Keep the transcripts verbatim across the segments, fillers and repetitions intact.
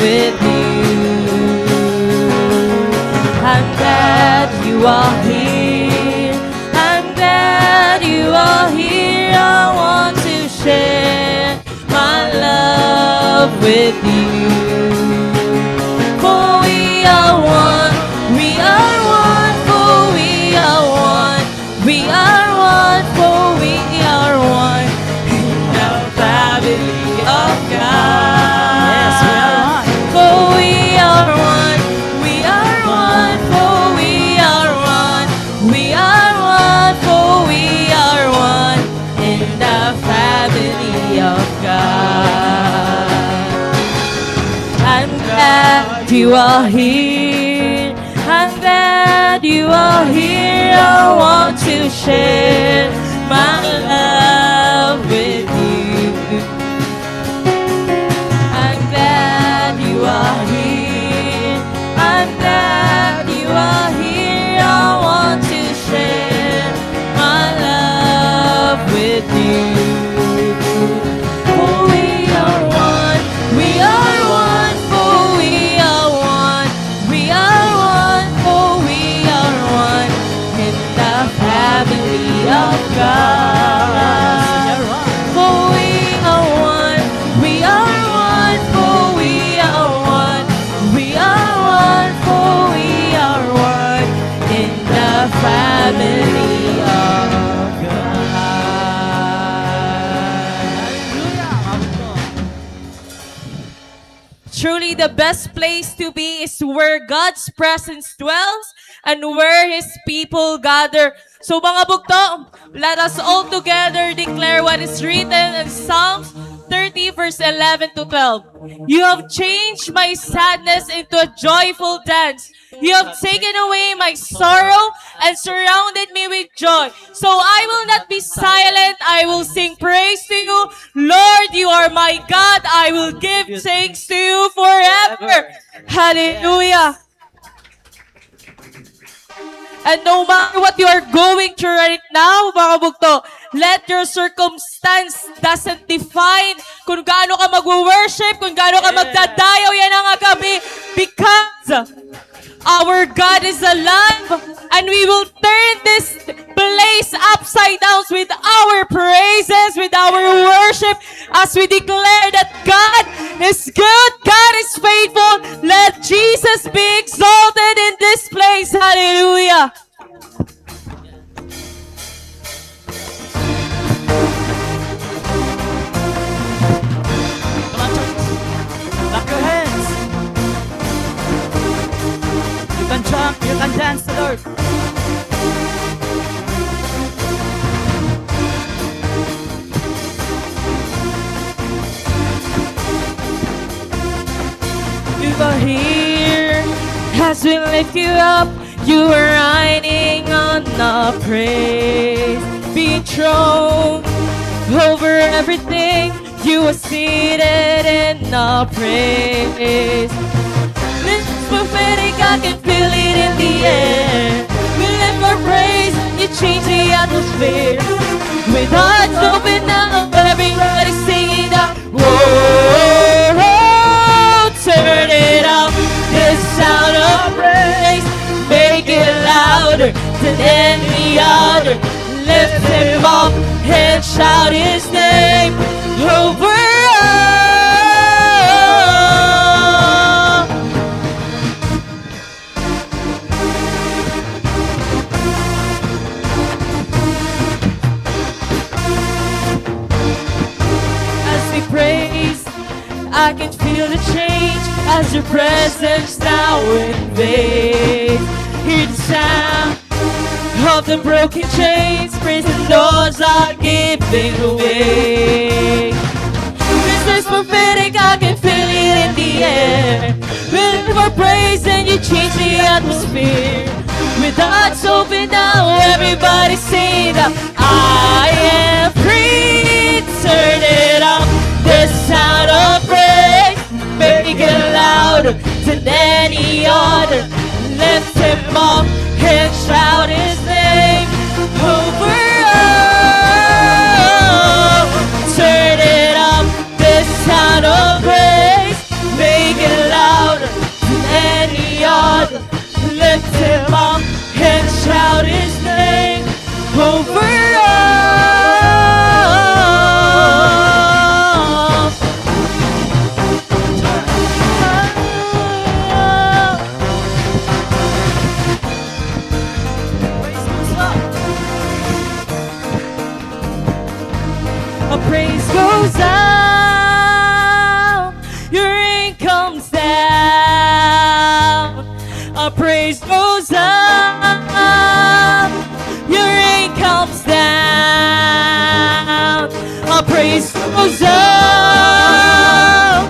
with you. I'm glad you are here. I'm glad you are here. I want to share my love with you. For we are one, we are one, for we are one, we are one, for we are one in the family of God. Yes, we are one. For we are one, we are one, for we are one, we are one, for we are one in the family of God. I'm glad you are here. I'm glad you are here. I want to share my love with you. I'm glad you are here. I'm glad you are here. I want to share my love with you. For we are one, we are one, for we are one, we are one, for we are one in the family of God. For we are one, we are one, for we are one, we are one, for we are one in the family of God. Hallelujah. Truly, the best place to be is where God's presence dwells and where His people gather. So, mga bugto, let us all together declare what is written in Psalms thirty, verse eleven to twelve. You have changed my sadness into a joyful dance. You have taken away my sorrow and surrounded me with joy. So I will not be silent. I will sing praise to you. Lord, you are my God. I will give thanks to you forever. Hallelujah. And no matter what you are going through right now, mga bugto, let your circumstance doesn't define kung gaano ka magwo-worship, kung gaano ka magdadayaw yana nga gab-i, because our God is alive, and we will turn this place upside down with our praises, with our worship, as we declare that God is good, God is faithful. Let Jesus be exalted in this place. Hallelujah. Come on, church. Clap your hands. You can jump, you can dance, Lord. You are here as we lift you up. You are reigning on the praise. Be enthroned over everything. You are seated in the praise. This is prophetic, I can feel it in the air. We lift our praise, you change the atmosphere. With hearts open now, everybody sing it out. Whoa, turn it up, this sound of praise. Make it louder than any other. Lift him up and shout his name over all. As we praise, I can feel the change as your presence now invades. Hear the sound of the broken chains, prison doors are giving way. This is prophetic, I can feel it in the air. We lift our praise and you change the atmosphere. With hearts open now, everybody sing the I am free. Turn it up, the sound of praise. Make it louder than any other. Lift him up and shout his name over all. Turn it up, the sound of praise. Make it A praise goes up, your rain comes down. A praise goes up,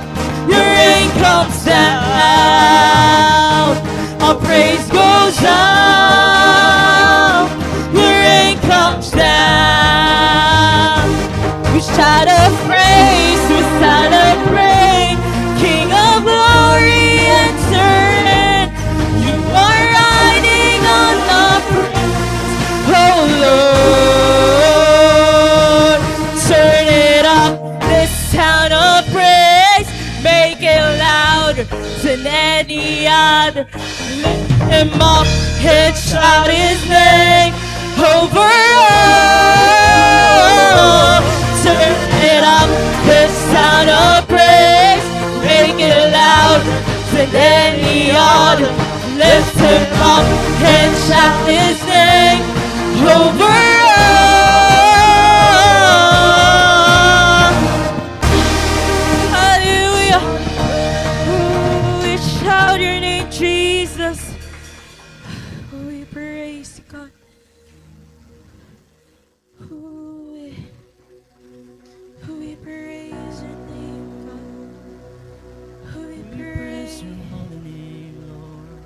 your rain comes down. A praise goes up, your rain comes down. We shout a praise, we celebrate, King of glory, enter in. You are riding on the praise, oh Lord. Turn it up, this sound of praise, make it louder than any other. Lift him up and shout his name over all. Turn it up, the sound of praise. Make it louder than any other. Lift him up and shout his name over all. Hallelujah. Ooh, we shout your name, Jesus. Ooh, we praise you, God. Ooh, we, ooh, we praise your name, God. Ooh, we praise your holy name, Lord.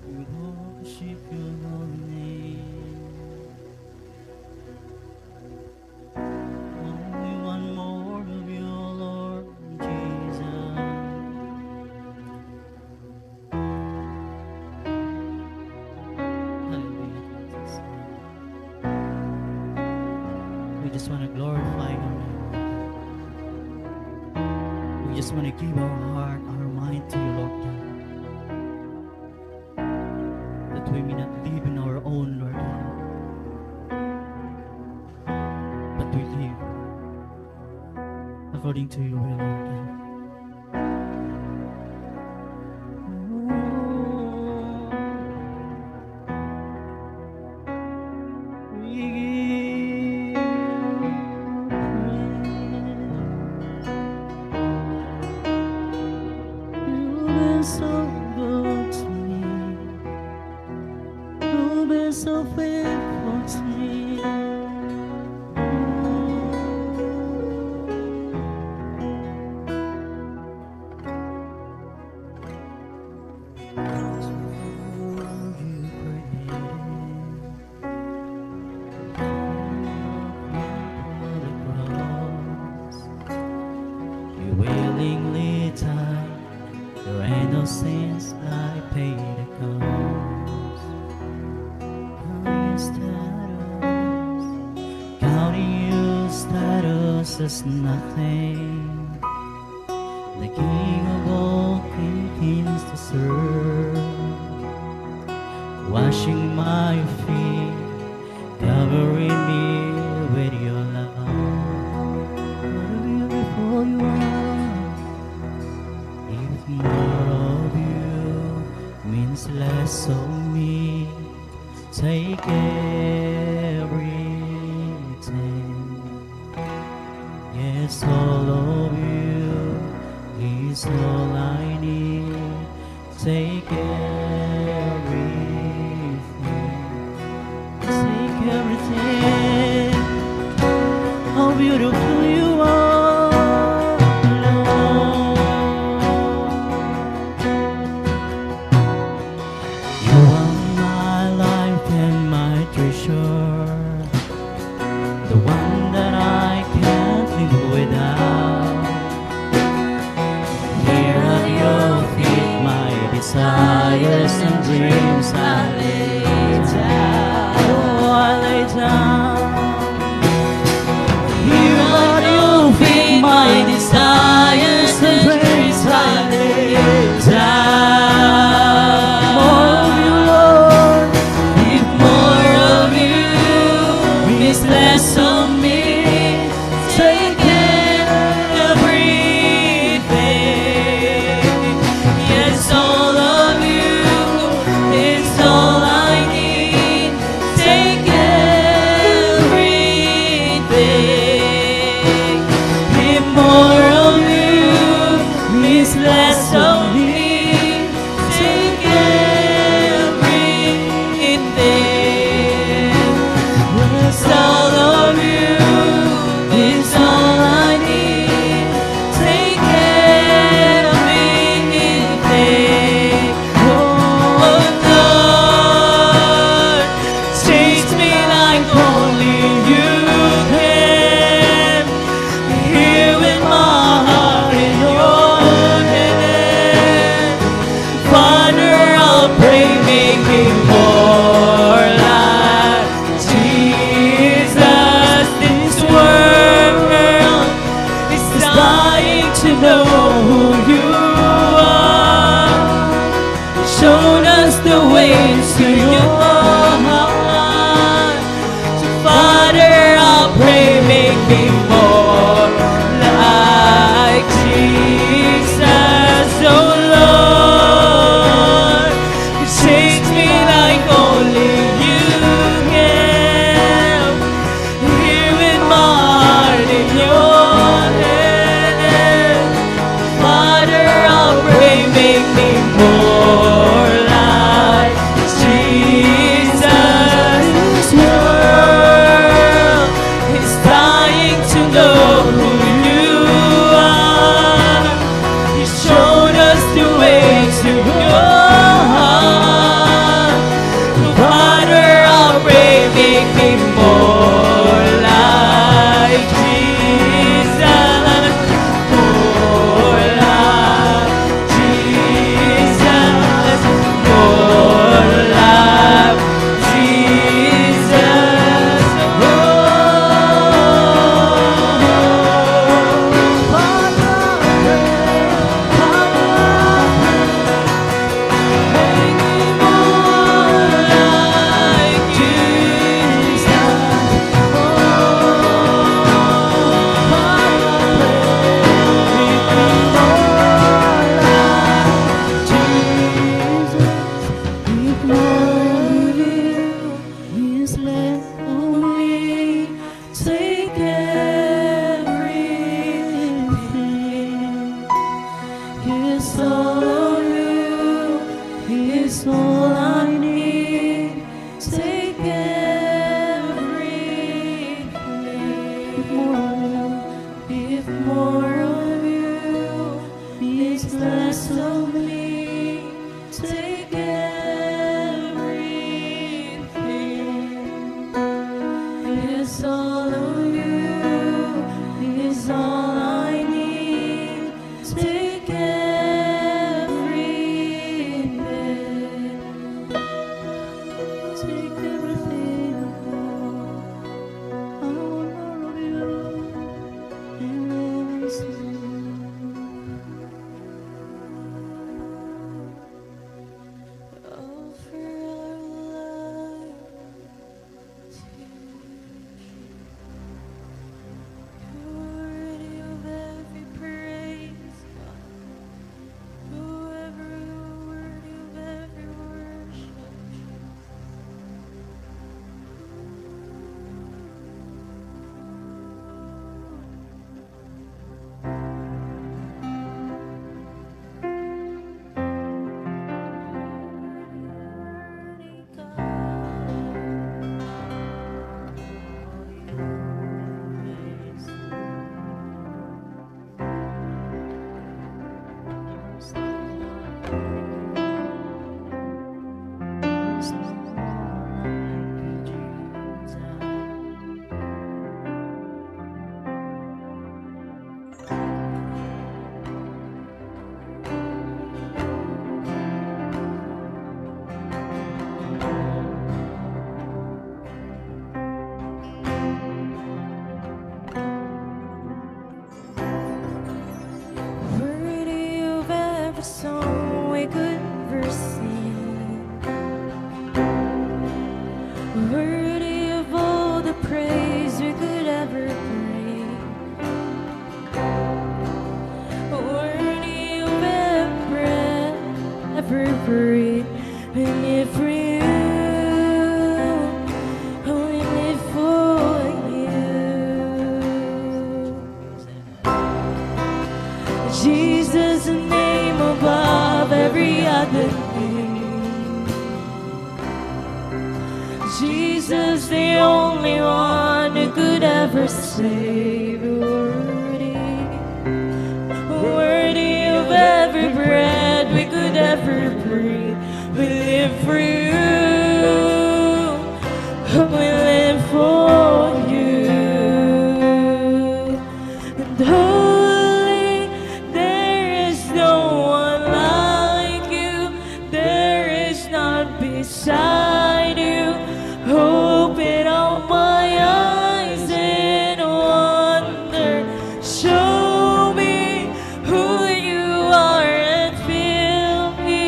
We worship your holy name. Only one more of you, Lord Jesus. Hallelujah, Jesus. We just wanna glorify your name, Lord God. We just wanna give our heart, our mind to you, Lord God. That we may not live in our own, Lord God, but we live according to your will, Lord God. We give you praise. You've been so good to me. You've been so faithful to me. You willingly died, your innocence I paid the cost. Counting your status, counting your status as nothing. The King of all kings came to serve, washing my feet, covering me with your love. What a beautiful you are. If more of you means less of me, take everything. Yes, all of you is all I need. Take everything. Take everything. How beautiful you are, Lord. You are my life and my treasure, the one that I can't live without. Here at your feet, my desires and dreams I lay down. Oh, I lay down. Here at your feet, my desires and dreams I lay down. More of you, Lord. If more of you is less of me, take everything. Yes, all of you is all I need. Take everything. All of you is all I need. Take everything. Oh Lord, change me like only you can. Here with my heart in your hand. Father, I pray, make me more like Jesus. This world is dying to know who you are. Show us the way to your heart. So Father, I pray, make me more like Jesus. Oh Lord, change me like only you can. Here with my heart in your hand. Father, I pray, make me more like Jesus. This world is dying to know who you are. You showed us the way to your heart. Father, I pray, make me more like Jesus. More like Jesus. More like Jesus. Oh, Father, I pray, Father, I pray. Is left only take everything. Yes, all of you is all I need. Take everything. If more of you is less of me, take everything. Yes, all of you is all I need. Take everything. Take everything, Lord. I want more of you. And everything. Offer our life to you. one who could ever save. Worthy, worthy of every breath we could ever breathe. We live for you. We live for you. And holy, there is no one like you. There is none beside you. Open all my eyes in wonder. Show me who you are and fill me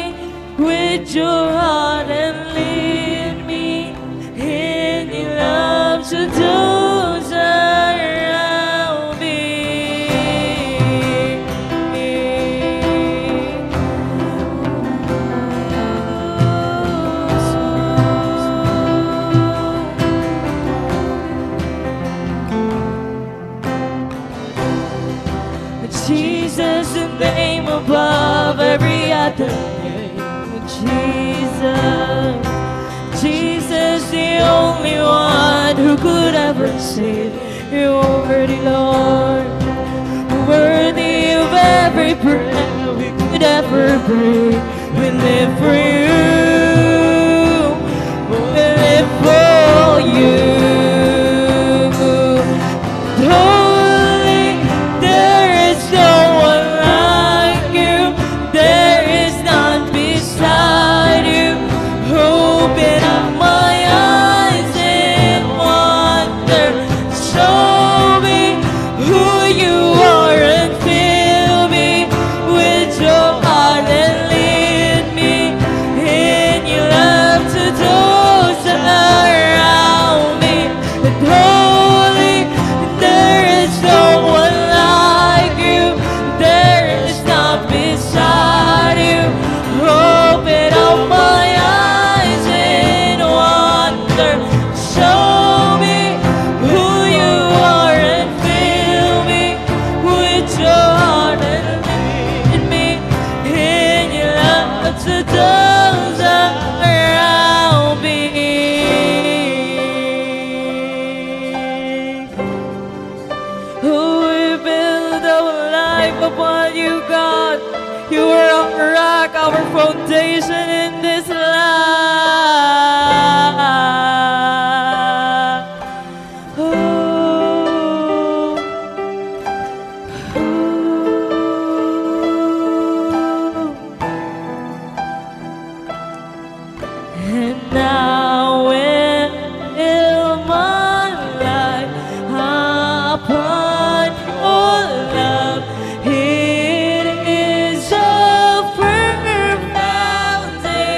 with your heart and lead me in your love to those around me. Jesus, the name above every other name. Jesus, Jesus, the only one who could ever save. You're worthy, Lord, worthy of every breath we could ever breathe. We live for you. We live for you. Holy, there is no one like you. There is none beside you. Open up my eyes in wonder. Show me who you are and fill me with your heart and lead me in your love to those around me. And holy, there is no one like you. There is none beside you. Open up my eyes in wonder. Show me who you are and fill me with your heart and lead me in your love to those around me. We build our life upon you, God. You are our rock, our foundation in this life. Oh. And now will my life upon your love. It is a firm foundation.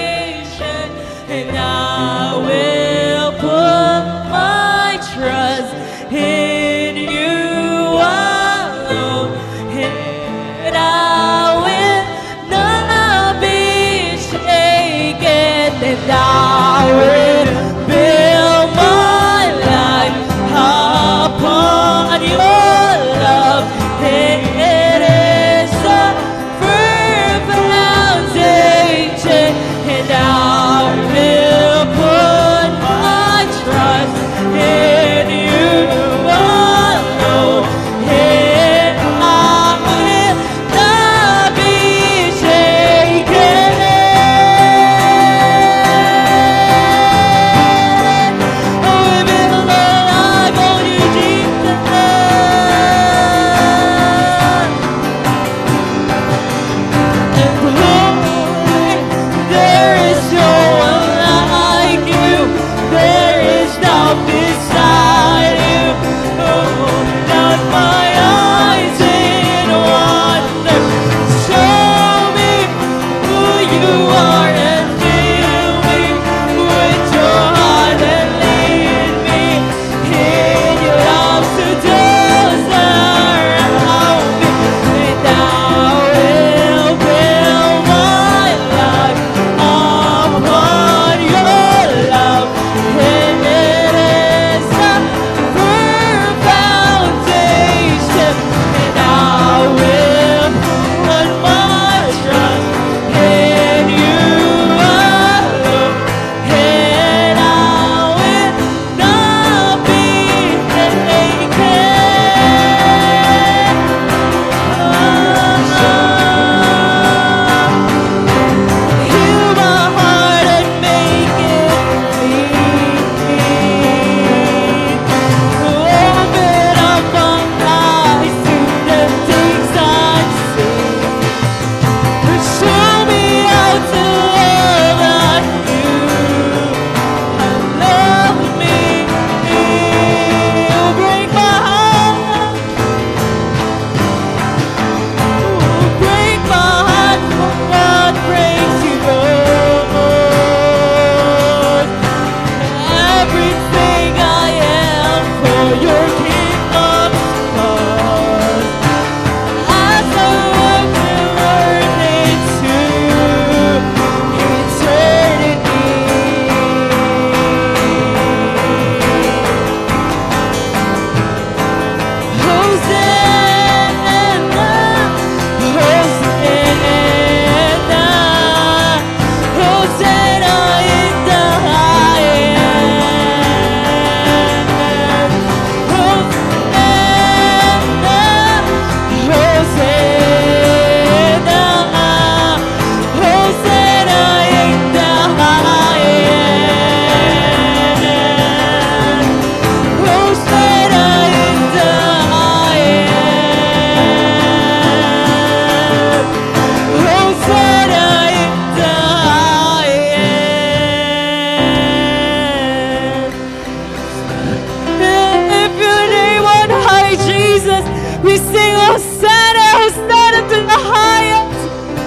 We sing Hosanna, Hosanna to the highest,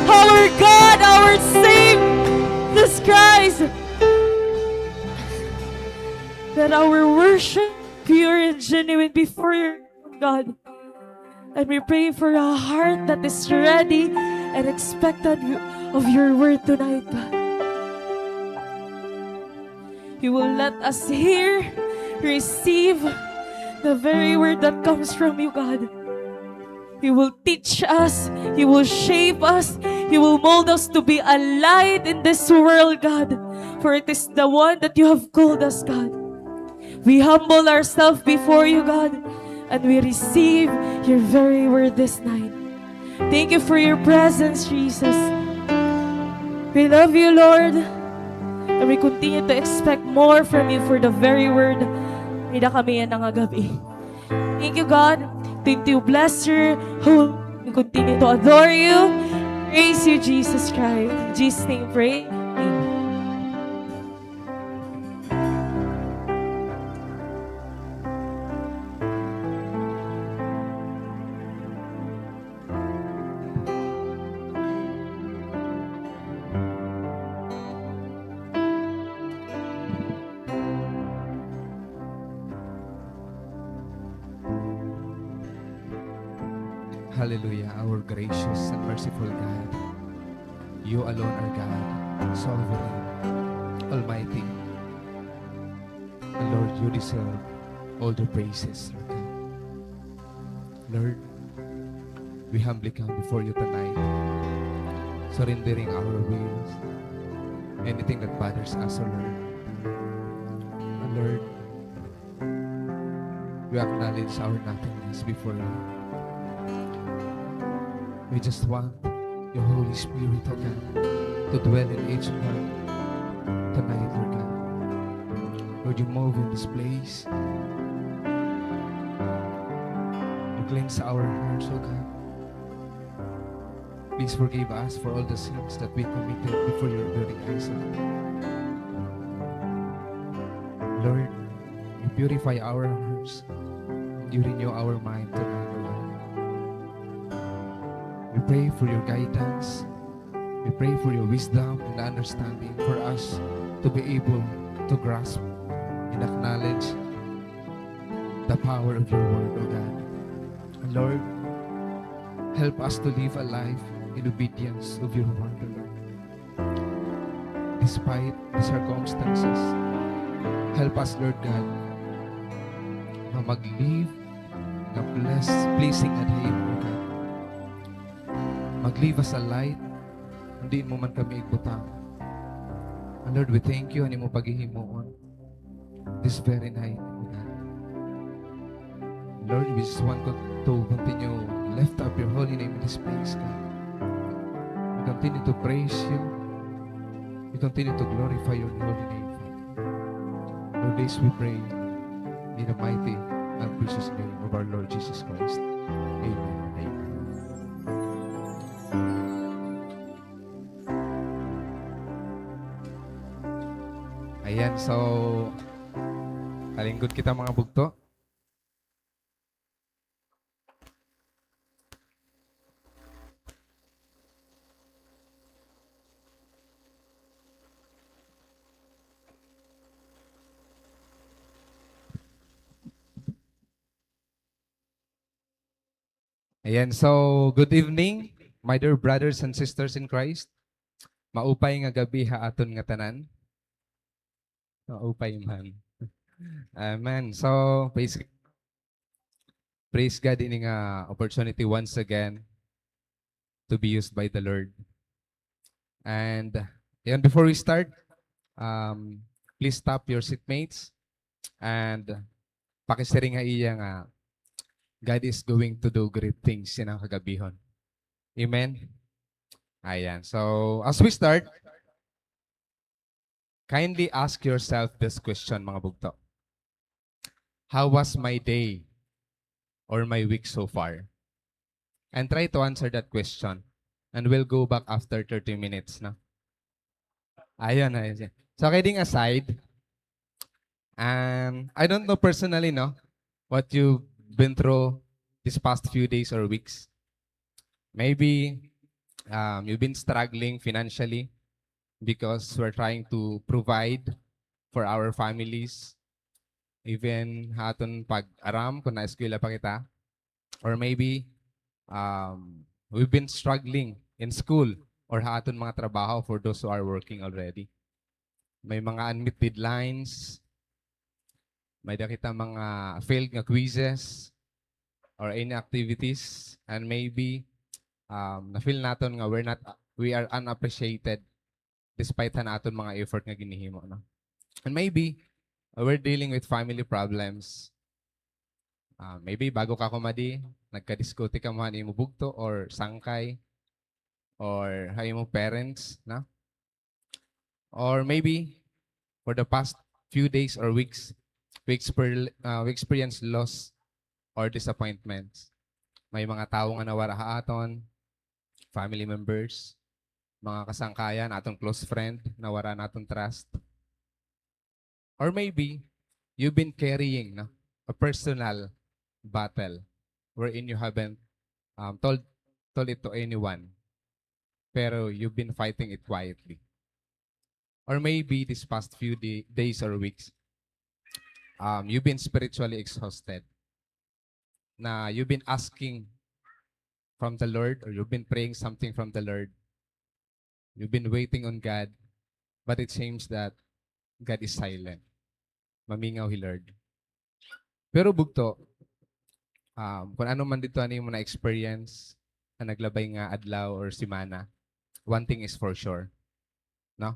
our God, our Savior, Jesus Christ. Let our worship pure and genuine before your throne, God. And we pray for a heart that is ready and expectant of your word tonight, God. You will let us hear, receive the very word that comes from you, God. You will teach us, you will shape us, you will mold us to be a light in this world, God. For it is the one that you have called us, God. We humble ourselves before you, God, and we receive your very word this night. Thank you for your presence, Jesus. We love you, Lord, and we continue to expect more from you for the very word. May da kami yana nga gab-i. Thank you, God. Continue to bless your holy name. Continue to adore you. Praise you, Jesus Christ. In Jesus' name pray. Amen. Hallelujah, our gracious and merciful God. You alone are God, sovereign, almighty. And Lord, you deserve all the praises, Lord God. Lord, we humbly come before you tonight, surrendering our wills, anything that bothers us, O Lord. And Lord, we acknowledge our nothingness before you. We just want your Holy Spirit, O God, to dwell in each one tonight, Lord God. Lord, you move in this place. You cleanse our hearts, O God. Please forgive us for all the sins that we committed before your very eyes, O God. Lord, you purify our hearts. You renew our mind tonight, O God. We pray for your guidance. We pray for your wisdom and understanding for us to be able to grasp and acknowledge the power of your word, O God. And Lord, help us to live a life in obedience of your word, O Lord. Despite the circumstances, help us, Lord God, na mag-live nga blessed, pleasing unto you, O God. Mag-live as a light, kun diin mo man kami igbutang. And Lord, we thank you an imo paghihimuon this very night, O God. Lord, we just want to, to continue lift up your holy name in this place, God. We continue to praise you. We continue to glorify your holy name, Father. Lord, this we pray in the mighty and precious name of our Lord Jesus Christ. Amen. Amen. Ayan, so, palingkod kita, mga bugto. Ayan, so good evening, my dear brothers and sisters in Christ. Maupay nga gab-i ha aton ngatanan. Maupay man. Amen. So, praise, praise God ini nga opportunity once again to be used by the Lord. And, ayan, before we start, um, please tap your seatmates and pakisiring ha iya nga God is going to do great things yana nga kagabihon. Amen? Ayan. So, as we start, kindly ask yourself this question, mga bugto. How was my day or my week so far? And try to answer that question. And we'll go back after thirty minutes, no? Ayun, ayun siya. So, kidding aside, um, I don't know personally, no, what you've been through this past few days or weeks. Maybe, um, you've been struggling financially because we're trying to provide for our families, even ha aton pag-aram kung naeskwela pa kita. Or maybe, um, we've been struggling in school or ha aton mga trabaho for those who are working already. May mga unmet deadlines, may-ada kita mga failed nga quizzes or any activities, and maybe, um, na-feel naton nga we're not, we are unappreciated despite han aton mga effort nga ginhihimo, no? And maybe, uh, we're dealing with family problems. Uh, maybe bago ka kumadi, nagkadiskute kamo han imo bugto or sangkay or ha imo parents, no? Or maybe, for the past few days or weeks, we exper-, uh, we experience loss or disappointments. May mga tawo nga nawara ha aton, family members, mga kasangkayan, aton close friend, nawara naton trust. Or maybe, you've been carrying, no, a personal battle wherein you haven't, um, told, told it to anyone, pero you've been fighting it quietly. Or maybe this past few day-, days or weeks, um, you've been spiritually exhausted. Na you've been asking from the Lord, or you've been praying something from the Lord. You've been waiting on God, but it seems that God is silent. Mamingaw hi Lord. Pero bugto, um, kun ano man didto an imo na-experience ha naglabay nga adlaw or semana, one thing is for sure, no?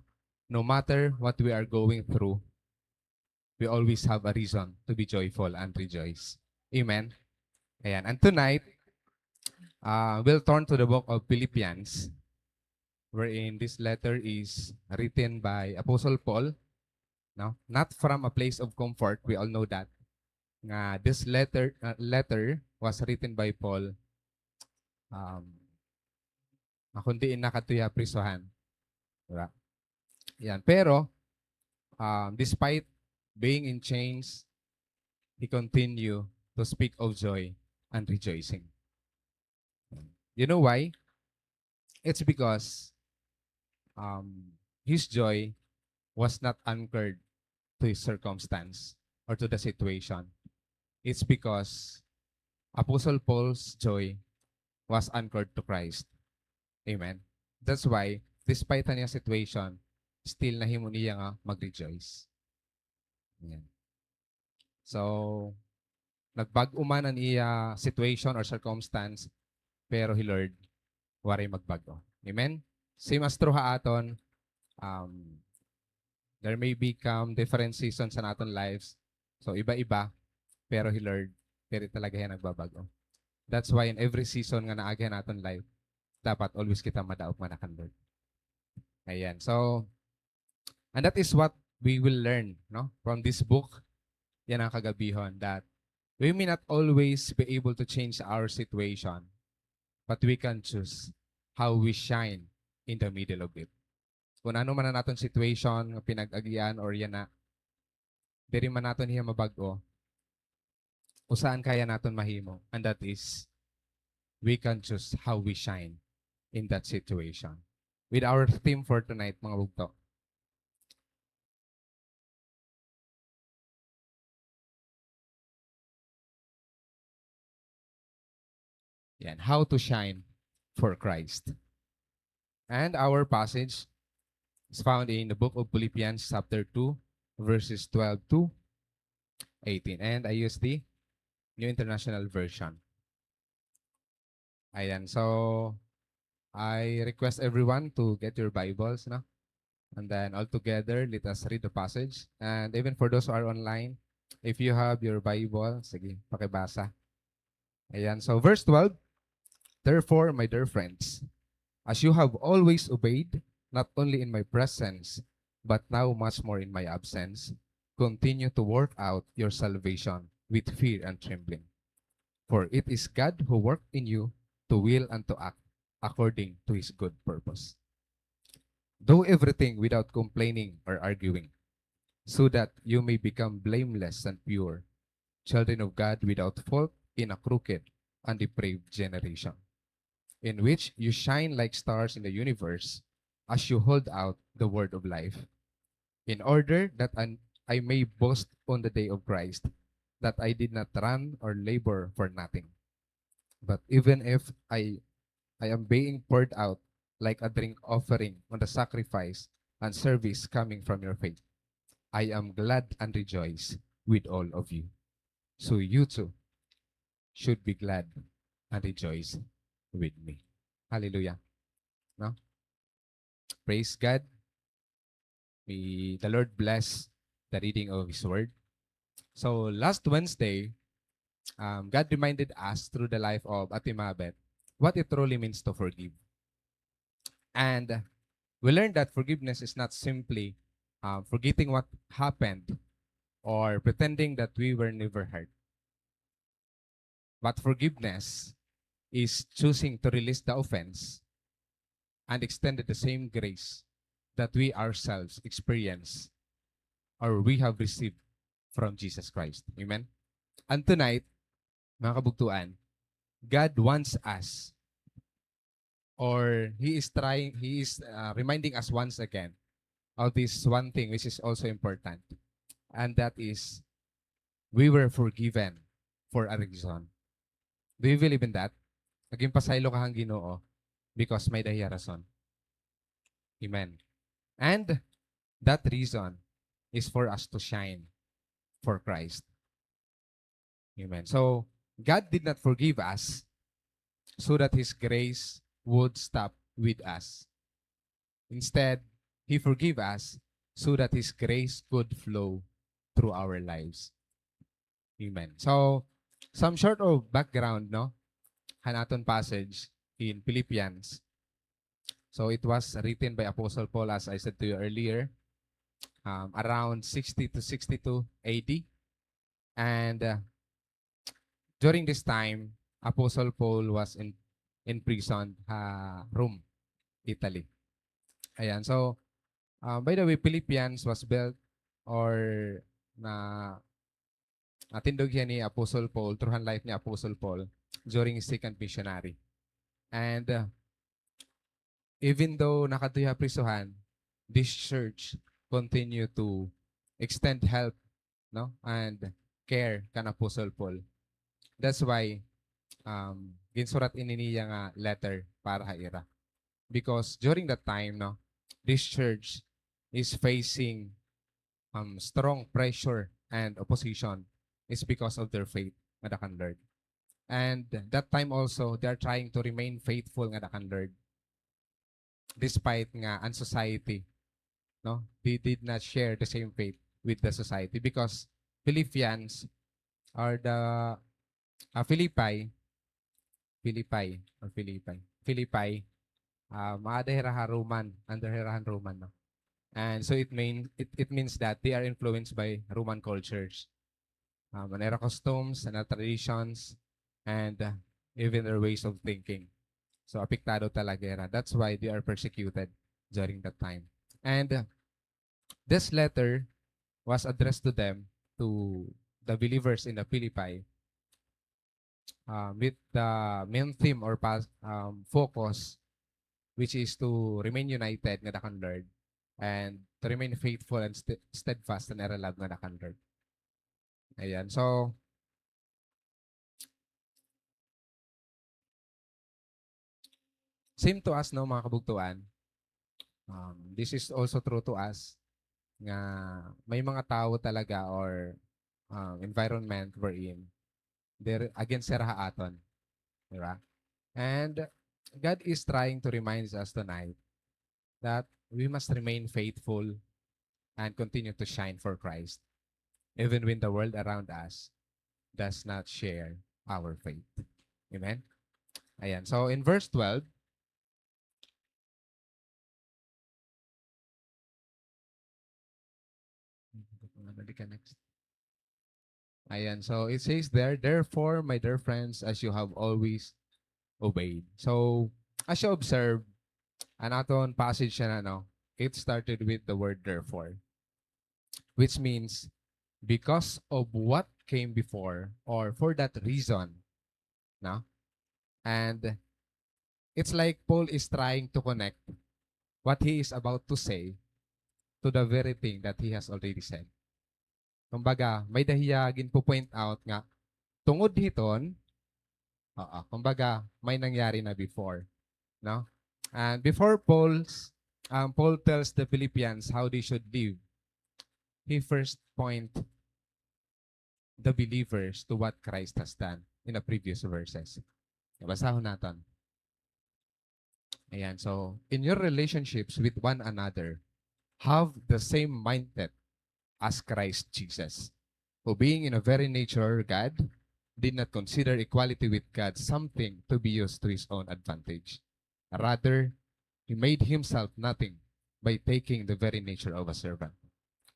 No matter what we are going through, we always have a reason to be joyful and rejoice. Amen? Ayan. And tonight, uh, we'll turn to the book of Philippians, wherein this letter is written by Apostle Paul, no? Not from a place of comfort, we all know that. Nga this letter, uh, letter was written by Paul, um, nga kun diin na kadto ha prisohan. Di ba? Yan. Pero, um, despite being in chains, he continued to speak of joy and rejoicing. You know why? It's because, um, his joy was not anchored to his circumstance or to the situation. It's because Apostle Paul's joy was anchored to Christ. Amen. That's why, despite an iya situation, still nahimo niya nga mag-rejoice. Ayan. So, nagbag-o man an iya situation or circumstance, pero hi Lord, waray magbag-o. Amen? Same as true ha aton, um, there may become different seasons sa aton lives. So, iba-iba, pero hi Lord, diri talaga hiya nagbabag-o. That's why in every season nga naagi ha aton life, dapat always kita madaog man kan Lord. Ayan. So, and that is what we will learn, no, from this book, yana kagabihon, that we may not always be able to change our situation, but we can choose how we shine in the middle of it. Kun ano man an aton situation nga pinag-agian or yana, diri man naton hiya mabag-o, usa an kaya naton mahimo, and that is, we can choose how we shine in that situation. With our theme for tonight, mga bugto. Yan, how to shine for Christ. And our passage is found in the book of Philippians chapter two, verses twelve to eighteen. And I use the New International Version. Ayan, so I request everyone to get your Bibles, no? And then all together, let us read the passage. And even for those who are online, if you have your Bible, sige, pakibasa. Ayan, so verse twelve, "Therefore, my dear friends, as you have always obeyed, not only in my presence, but now much more in my absence, continue to work out your salvation with fear and trembling. For it is God who worked in you to will and to act according to his good purpose. Do everything without complaining or arguing, so that you may become blameless and pure, children of God without fault in a crooked and depraved generation, in which you shine like stars in the universe as you hold out the word of life, in order that an, I may boast on the day of Christ that I did not run or labor for nothing. But even if I, I am being poured out like a drink offering on the sacrifice and service coming from your faith, I am glad and rejoice with all of you. So you too should be glad and rejoice with me. Hallelujah. No? Praise God. May the Lord bless the reading of His Word. So last Wednesday, um, God reminded us through the life of Ate Mabet what it truly means to forgive. And we learned that forgiveness is not simply, um, forgetting what happened or pretending that we were never hurt. But forgiveness is choosing to release the offense and extend the same grace that we ourselves experience or we have received from Jesus Christ. Amen? And tonight, mga kabugtuan, God wants us, or He is trying, He is, uh, reminding us once again of this one thing which is also important, and that is, we were forgiven for a reason. Do you believe in that? Nga ginpasaylo ka han Ginoo because may-ada hiya rason. Amen. And that reason is for us to shine for Christ. Amen. So, God did not forgive us so that His grace would stop with us. Instead, He forgive us so that His grace could flow through our lives. Amen. So, some short of background, no? Han aton passage in Philippians. So, it was written by Apostle Paul, as I said to you earlier, um, around sixty to sixty-two A D. And, uh, during this time, Apostle Paul was in, imprisoned ha Rome, Italy. Ayan. So, uh, by the way, Philippians was built or na, natindog hiya ni Apostle Paul, through han life ni Apostle Paul, during his second missionary. And, uh, even though nakadto hiya ha prisohan, this church continue to extend help, no, and care kan Apostle Paul. That's why, um, ginsurat ini niya nga letter para ha ira. Because during that time, no, this church is facing, um, strong pressure and opposition is because of their faith ngada kan Lord. And that time also, they are trying to remain faithful ngada kan Lord, despite nga an society, no, they did not share the same faith with the society, because Philippians are the, ah, Philippi, Philippi or Philippi, Philippi, ah, maada hira ha Roman, under hira han Roman, no? And so it mean, it, it means that they are influenced by Roman cultures. Um, an ira customs, an ira traditions, and, uh, even their ways of thinking. So, apektado talaga ira. That's why they are persecuted during that time. And, uh, this letter was addressed to them, to the believers in the Philippi, uh, with the main theme or pas-, um, focus, which is to remain united ngada kan Lord and to remain faithful and ste-, steadfast in ira love ngada kan Lord. Ayan. So, same to us, no, mga kabugtuan. Um, this is also true to us nga may mga tawo talaga or, um, environment wherein they're against sira ha aton. Di ba? And God is trying to remind us tonight that we must remain faithful and continue to shine for Christ, even when the world around us does not share our faith. Amen? Ayan. So, in verse twelve, ayan, so it says there, "Therefore, my dear friends, as you have always obeyed." So, as you observe, an aton passage na, no, it started with the word "therefore," which means, because of what came before, or for that reason, no? And it's like Paul is trying to connect what he is about to say to the very thing that he has already said. Kumbaga, may-ada hiya ginpo-point out nga tungod hiton, oo, kumbaga, may nangyari na before, no? And before Paul's, um, Paul tells the Philippians how they should live, he first point the believers to what Christ has done in the previous verses. Basahon naton. Ayan, so, in your relationships with one another, have the same mindset as Christ Jesus, who being in a very nature God, did not consider equality with God something to be used to his own advantage. Rather, he made himself nothing by taking the very nature of a servant,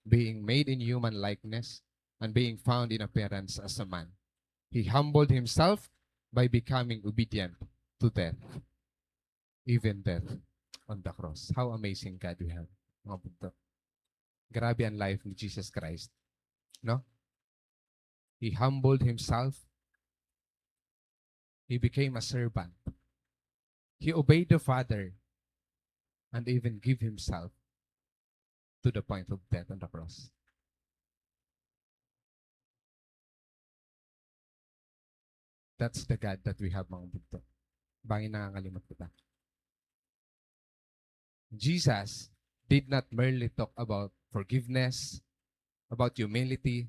being made in human likeness, and being found in appearance as a man. He humbled himself by becoming obedient to death, even death on the cross. How amazing God we have, mga bugto. Grabe an life ni Jesus Christ. No? He humbled himself. He became a servant. He obeyed the Father and even give himself to the point of death on the cross. That's the God that we have, mga bugto. Bangin nangangalimot kita. Jesus did not merely talk about forgiveness, about humility,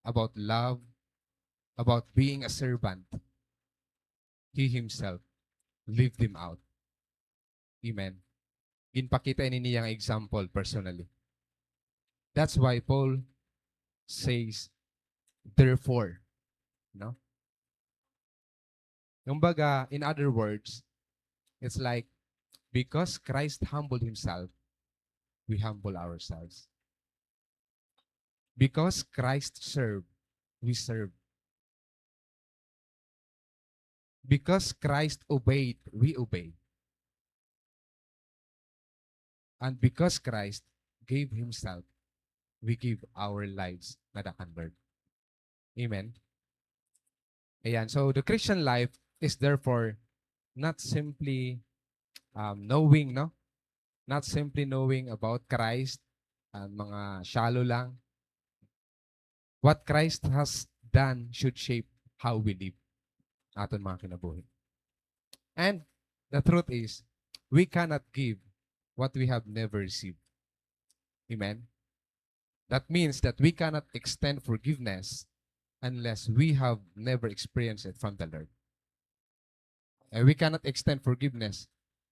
about love, about being a servant. He himself lived them out. Amen. Ginpakita ini niya nga example personally. That's why Paul says, "Therefore," no? Kumbaga, in other words, it's like, because Christ humbled himself, we humble ourselves. Because Christ served, we serve. Because Christ obeyed, we obey. And because Christ gave himself, we give our lives ngada kan Lord. Amen? Ayan. So, the Christian life is therefore not simply, um, knowing, no? Not simply knowing about Christ, ah, mga shallow lang. What Christ has done should shape how we live aton mga kinabuhi. And the truth is, we cannot give what we have never received. Amen? That means that we cannot extend forgiveness unless we have never experienced it from the Lord. And we cannot extend forgiveness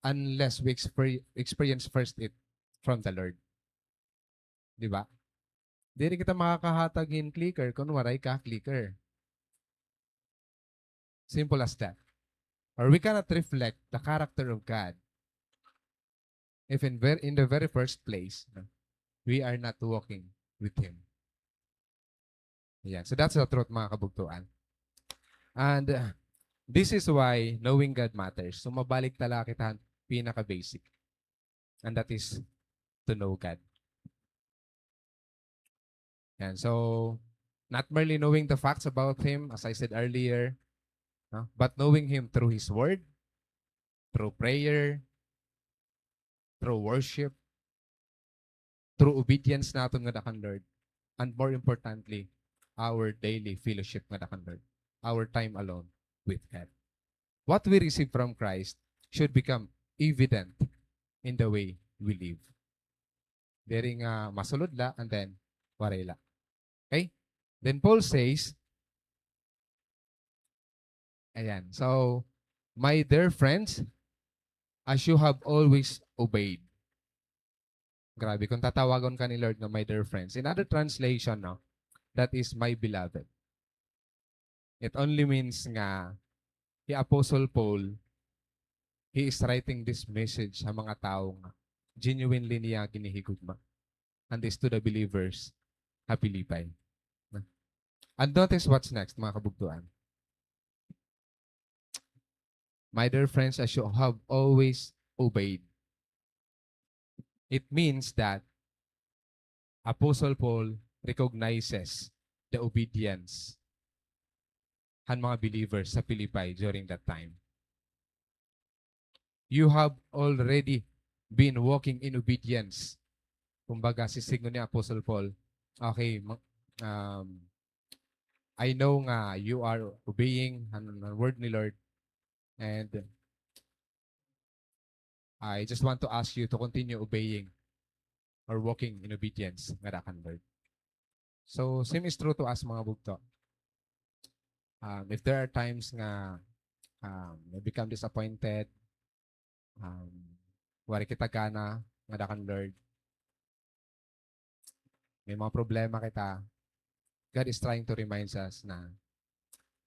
unless we exper-, experience first it from the Lord. Di ba? Diri kita makakahatag hin clicker kon waray ka clicker. Simple as that. Or we cannot reflect the character of God if in ver-, in the very first place, no, we are not walking with Him. Ayan. So that's the truth, mga kabugtuan. And, uh, this is why knowing God matters. So mabalik talaga kita han pinaka-basic. And that is to know God. Yan. So, not merely knowing the facts about Him, as I said earlier, no? But knowing Him through His Word, through prayer, through worship, through obedience naton ngada kan Lord, and more importantly, our daily fellowship ngada kan Lord, our time alone with God. What we receive from Christ should become evident in the way we live. Diri nga masulod la and then waray la. Okay? Then Paul says, ayan, so, "My dear friends, as you have always obeyed." Grabe, kung tatawagon ka ni Lord nga "my dear friends." In other translation, no, that is "my beloved." It only means nga hi Apostle Paul, he is writing this message ha mga tawo nga genuinely niya ginhihigugma. And this to the believers ha Philippi. And notice what's next, mga kabugtuan. "My dear friends, as you have always obeyed." It means that Apostle Paul recognizes the obedience han mga believers sa Philippi during that time. you have already been walking in obedience. Kumbaga, sisidngon ni Apostle Paul, okay, ma-, um, I know nga you are obeying an, an word ni Lord, and I just want to ask you to continue obeying or walking in obedience ngada kan Lord. So, same is true to us, mga bugto. Um, if there are times nga, um, we become disappointed, um, waray kita gana ngada kan Lord, may mga problema kita, God is trying to remind us na,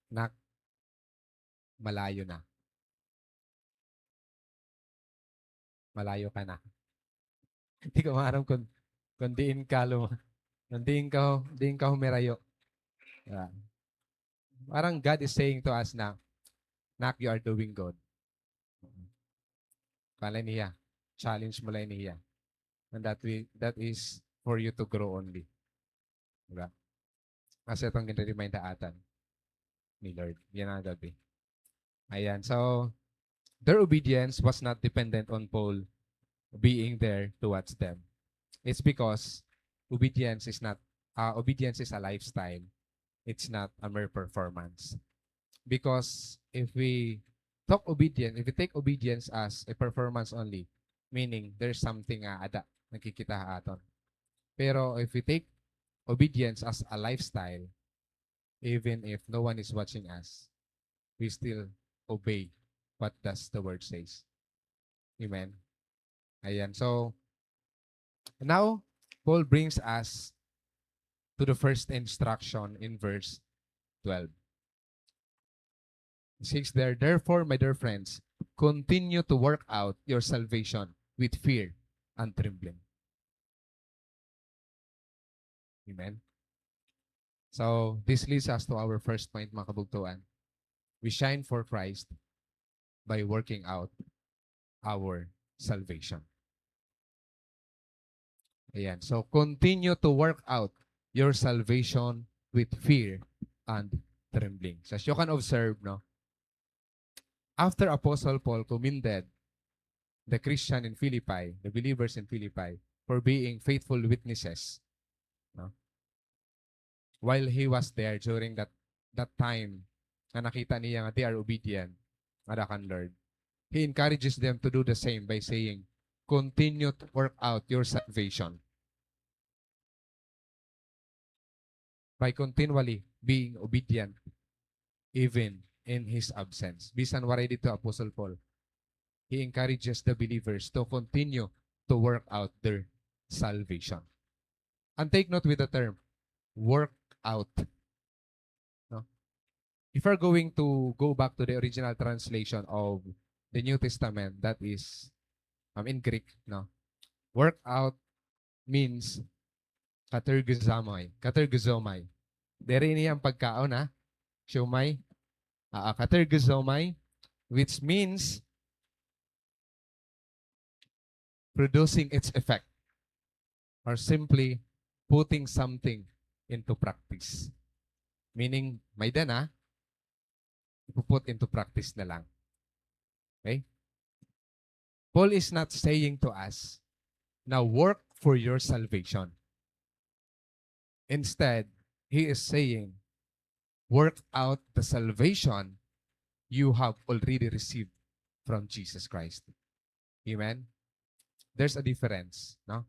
"Nak, malayo na. Malayo ka na." Di ko maaram kung, kung diin ka lum-, kung diin ka, diin ka humirayo. Di ba? Parang God is saying to us na, "Nak, you are doing good." Kuan la ini hiya. Challenge mo la ini hiya. And that we, that is for you to grow only. Di ba? Kasi aton ginre-remind ha aton ni Lord yana nga gab-i. Ayan. So, their obedience was not dependent on Paul being there to watch them. It's because obedience is not, uh, obedience is a lifestyle. It's not a mere performance. Because if we talk obedience, if we take obedience as a performance only, meaning there's something nga ada nakikita ha aton. Pero if we take obedience as a lifestyle, even if no one is watching us, we still obey what does the word says. Amen. Ayan. So, now, Paul brings us to the first instruction in verse twelve. It says there, "Therefore, my dear friends, continue to work out your salvation with fear and trembling." Amen. So, this leads us to our first point, mga kabugtoan. We shine for Christ by working out our salvation. Ayan. So, continue to work out your salvation with fear and trembling. So, as you can observe, no, after Apostle Paul commended the Christian in Philippi, the believers in Philippi, for being faithful witnesses, no? While he was there during that, that time, nga nakita niya nga they are obedient ngada kan Lord, he encourages them to do the same by saying, "Continue to work out your salvation." By continually being obedient even in his absence. Bisan waray didto Apostle Paul, he encourages the believers to continue to work out their salvation. And take note with the term, work out. No? If we're going to go back to the original translation of the New Testament, that is, um, in Greek, no? Work out means katergizomai, katergizomai. Diri ini an pagkaon, ha? Siomai. Ah, ah, katergizomai, which means producing its effect, or simply putting something into practice. Meaning, may-ada na, ipu-put into practice na lang. Okay? Paul is not saying to us, "Now work for your salvation." Instead, he is saying, "Work out the salvation you have already received from Jesus Christ." Amen? There's a difference, no?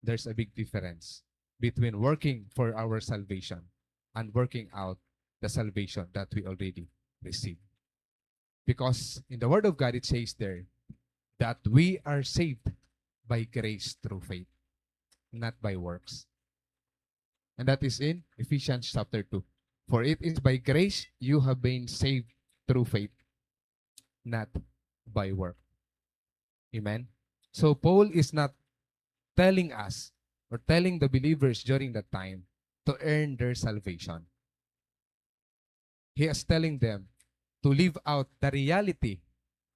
There's a big difference between working for our salvation and working out the salvation that we already received. Because in the Word of God, it says there that we are saved by grace through faith, not by works. And that is in Ephesians chapter two. "For it is by grace you have been saved through faith, not by work." Amen? So Paul is not telling us or telling the believers during that time to earn their salvation. He is telling them to live out the reality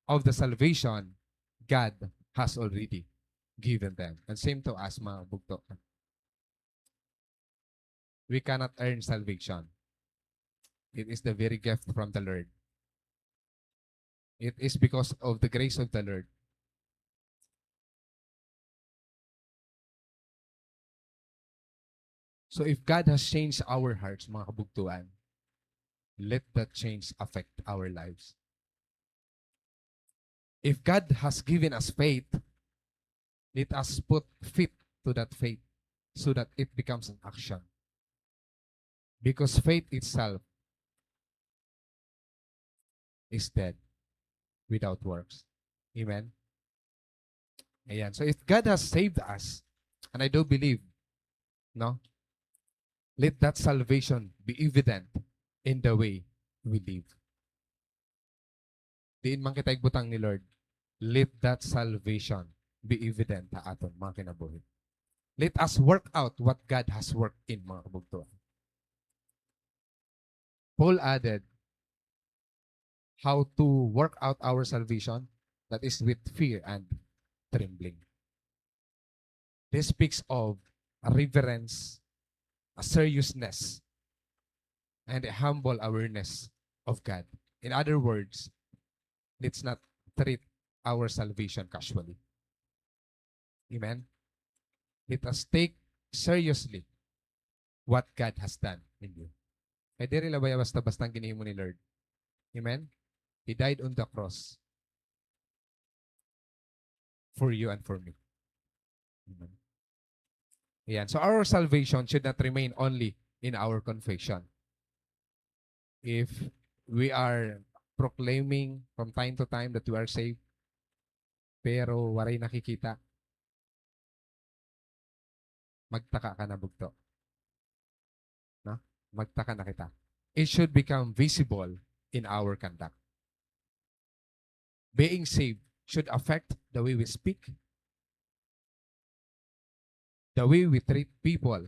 of the salvation God has already given them. And same to us, mga bugto. We cannot earn salvation. It is the very gift from the Lord. It is because of the grace of the Lord So if God has changed our hearts, mga kabugtuan, let that change affect our lives. If God has given us faith, let us put feet to that faith so that it becomes an action. Because faith itself is dead without works. Amen? Ayan. So if God has saved us, and I do believe, no? Let that salvation be evident in the way we live. Diin man kita igbutang ni Lord, let that salvation be evident ha aton mga kinabuhi. Let us work out what God has worked in, mga kabugtuan. Paul added how to work out our salvation, that is with fear and trembling. This speaks of a reverence, a seriousness, and a humble awareness of God. In other words, let's not treat our salvation casually. Amen? Let us take seriously what God has done in you. Kay diri la baya basta-basta an ginhimo ni Lord. Amen? He died on the cross for you and for me. Amen. Ayan. So our salvation should not remain only in our confession. If we are proclaiming from time to time that we are saved, pero waray nakikita, magtaka ka na, bugto. No? Magtaka na kita. It should become visible in our conduct. Being saved should affect the way we speak, the way we treat people,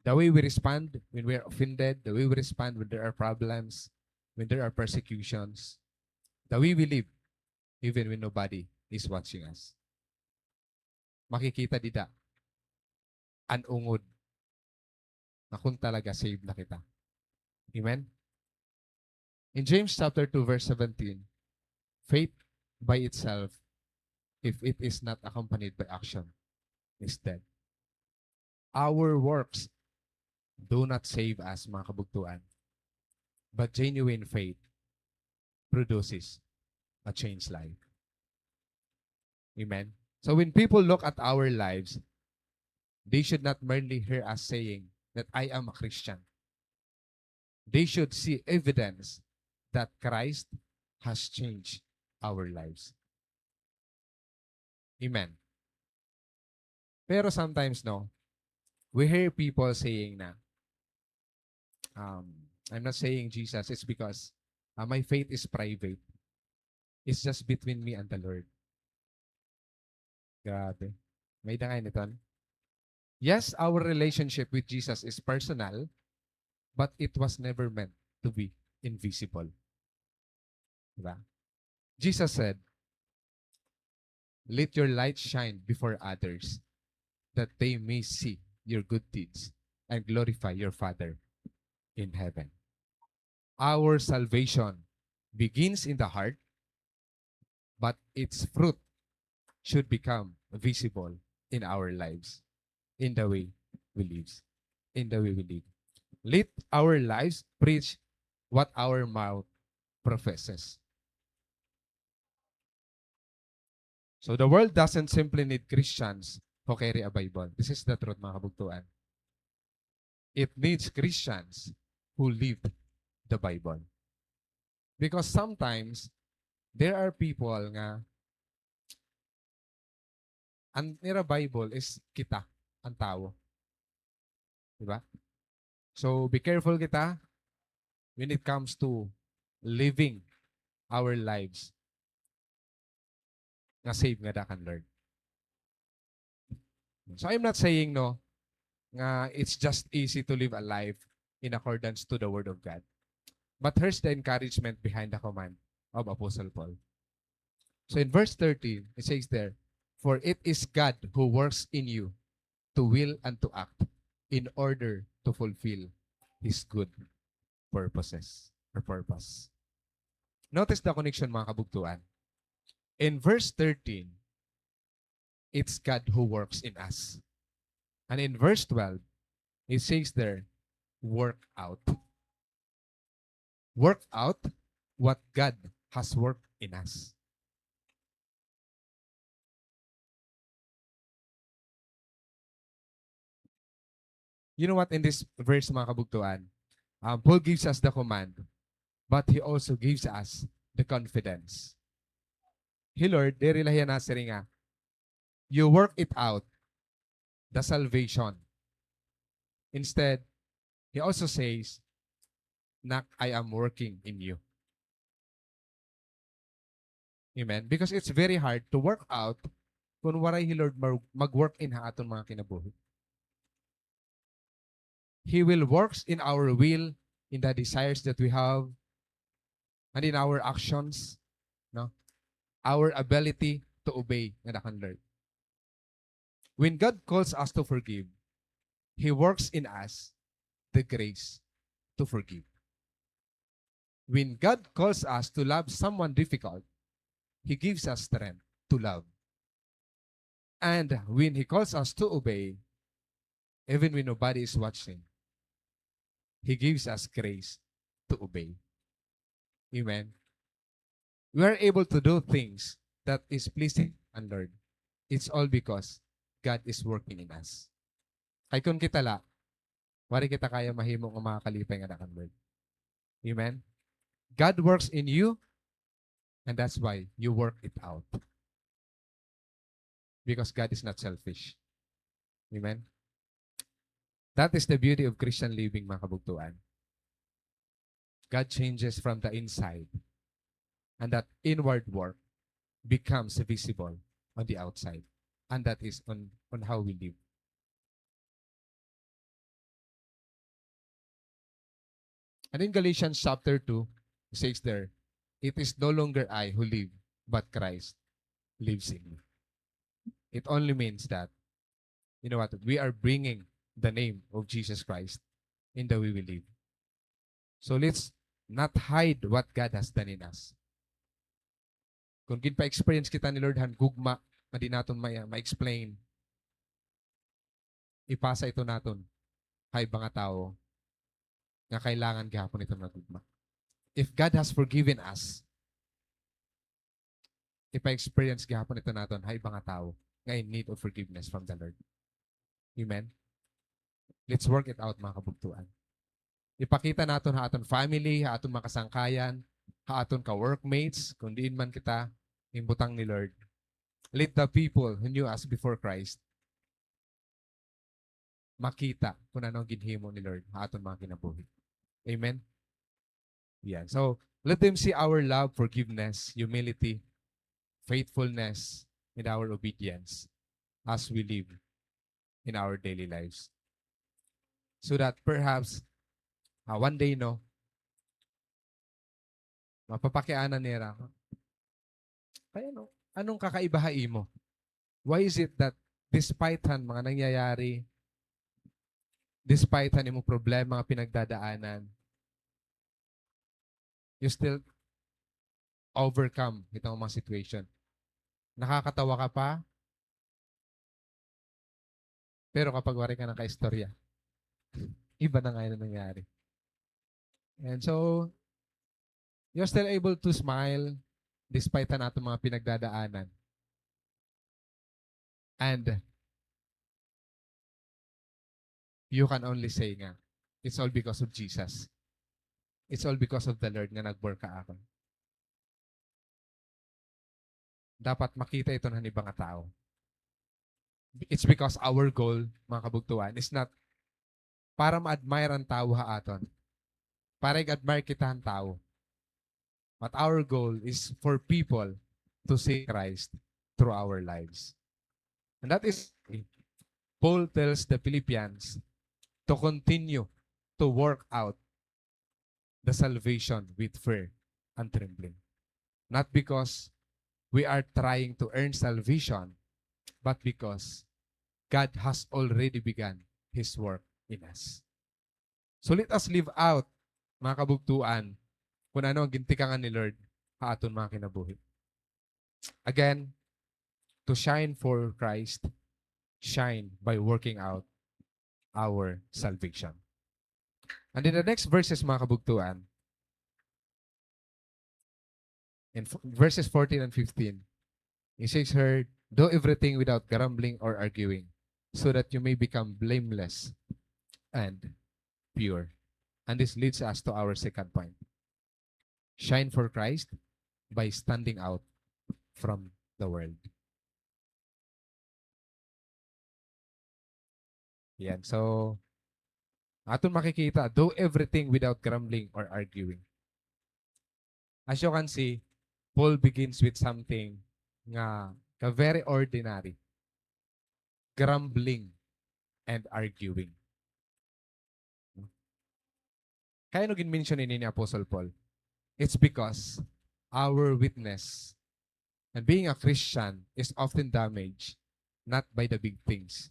the way we respond when we are offended, the way we respond when there are problems, when there are persecutions, the way we live, even when nobody is watching us. Makikita dida an ungod nga kon talaga saved na kita. Amen? In James chapter two, verse seventeen, faith by itself, if it is not accompanied by action, is dead. Our works do not save us, mga kabugtuan, but genuine faith produces a changed life. Amen? So when people look at our lives, they should not merely hear us saying that, "I am a Christian." They should see evidence that Christ has changed our lives. Amen. Pero sometimes, no, we hear people saying na, um, "I'm not saying Jesus, it's because, uh, my faith is private. It's just between me and the Lord." Grabe. May-ada ngay-an iton. Yes, our relationship with Jesus is personal, but it was never meant to be invisible. Diba? Jesus said, "Let your light shine before others, that they may see your good deeds and glorify your Father in heaven." Our salvation begins in the heart, but its fruit should become visible in our lives, in the way we live, in the way we live. Let our lives preach what our mouth professes. So the world doesn't simply need Christians who carry a Bible. This is the truth, mga kabugtuan. It needs Christians who lived the Bible. Because sometimes, there are people nga, an ira Bible is kita, an tawo. Diba? So, be careful kita when it comes to living our lives nga saved ngada kan Lord. So I'm not saying, no, nga it's just easy to live a life in accordance to the word of God. But here's the encouragement behind the command of Apostle Paul. So in verse thirteen, it says there, "For it is God who works in you to will and to act in order to fulfill his good purposes," or purpose. Notice the connection, mga kabugtuan. In verse thirteen, it's God who works in us. And in verse twelve, it says there, "Work out." Work out what God has worked in us. You know what? In this verse, mga kabugtuan, um, Paul gives us the command, but he also gives us the confidence. Hi Lord, diri la hiya nasiring nga, "You work it out, the salvation." Instead, he also says, "Nak, I am working in you." Amen? Because it's very hard to work out kun waray hi Lord mar-, mag-work in ha aton mga kinabuhi. He will works in our will, in the desires that we have, and in our actions, no? Our ability to obey ngada kan Lord. When God calls us to forgive, He works in us the grace to forgive. When God calls us to love someone difficult, He gives us strength to love. And when He calls us to obey, even when nobody is watching, He gives us grace to obey. Amen. We are able to do things that is pleasing and Lord. It's all because God is working in us. Kay kun kita la, waray kita kaya mahimo nga makakalipay ngada kan Lord. Amen? God works in you, and that's why you work it out. Because God is not selfish. Amen? That is the beauty of Christian living, mga kabugtuan. God changes from the inside, and that inward work becomes visible on the outside, and that is on, on how we live. And in Galatians chapter two, it says there, "It is no longer I who live, but Christ lives in me." It only means that, you know what, we are bringing the name of Jesus Christ in the way we live. So let's not hide what God has done in us. Kun ginpa-experience kita ni Lord han gugma nga di naton ma-, ma-explain, ipasa ito naton ha iba nga tawo nga kailangan gihapon ito nga gugma. If God has forgiven us, ipa-experience gihapon ito naton ha iba nga tawo nga in need of forgiveness from the Lord. Amen? Let's work it out, mga kabugtuan. Ipakita naton ha aton family, ha aton mga kasangkayan, ha aton ka-workmates, kun diin man kita ginbutang ni Lord. Let the people who knew us before Christ makita kun ano an ginhimo ni Lord ha aton mga kinabuhi. Amen? Yan. So, let them see our love, forgiveness, humility, faithfulness, and our obedience as we live in our daily lives. So that perhaps, ah, one day, no, mapapakiana nira, "Kay ano, anong kakaiba ha imo? Why is it that despite han mga nangyayari, despite han imong problema nga pinagdadaanan, you still overcome itong mga situation? Nakakatawa ka pa, pero kapag waray ka nakaistorya, iba na ngay-an an nangyari." And so, you're still able to smile despite han aton mga pinagdadaanan. And you can only say nga, "It's all because of Jesus. It's all because of the Lord nga nag-work ha akon." Dapat makita iton han iba nga tawo. It's because our goal, mga kabugtuan, is not para ma-admire an tawo ha aton, para ig-admire kita han tawo. But our goal is for people to see Christ through our lives. And that is, Paul tells the Philippians to continue to work out the salvation with fear and trembling. Not because we are trying to earn salvation, but because God has already begun His work in us. So let us live out, mga kabugtuan, kun ano an gintikangan ni Lord ha aton mga kinabuhi. Again, to shine for Christ, shine by working out our salvation. And in the next verses, mga kabugtuan, in f-, verses fourteen and fifteen, it says here, "Do everything without grumbling or arguing, so that you may become blameless and pure." And this leads us to our second point. Shine for Christ by standing out from the world. Yan. So, aton makikita, do everything without grumbling or arguing. As you can see, Paul begins with something nga ka very ordinary. Grumbling and arguing. Kay ano gin-mention ini ni Apostle Paul? It's because our witness and being a Christian is often damaged not by the big things.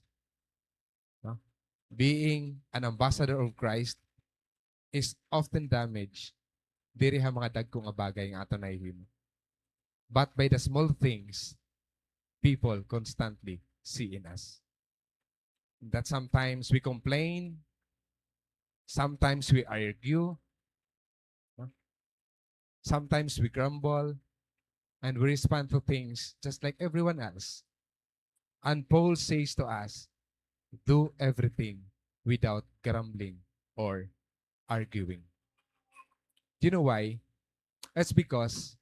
No? Being an ambassador of Christ is often damaged diri ha mga dagko nga bagay nga aton nahihimo, but by the small things people constantly see in us. That sometimes we complain, sometimes we argue, no? Sometimes we grumble, and we respond to things just like everyone else. And Paul says to us, "Do everything without grumbling or arguing." Do you know why? It's because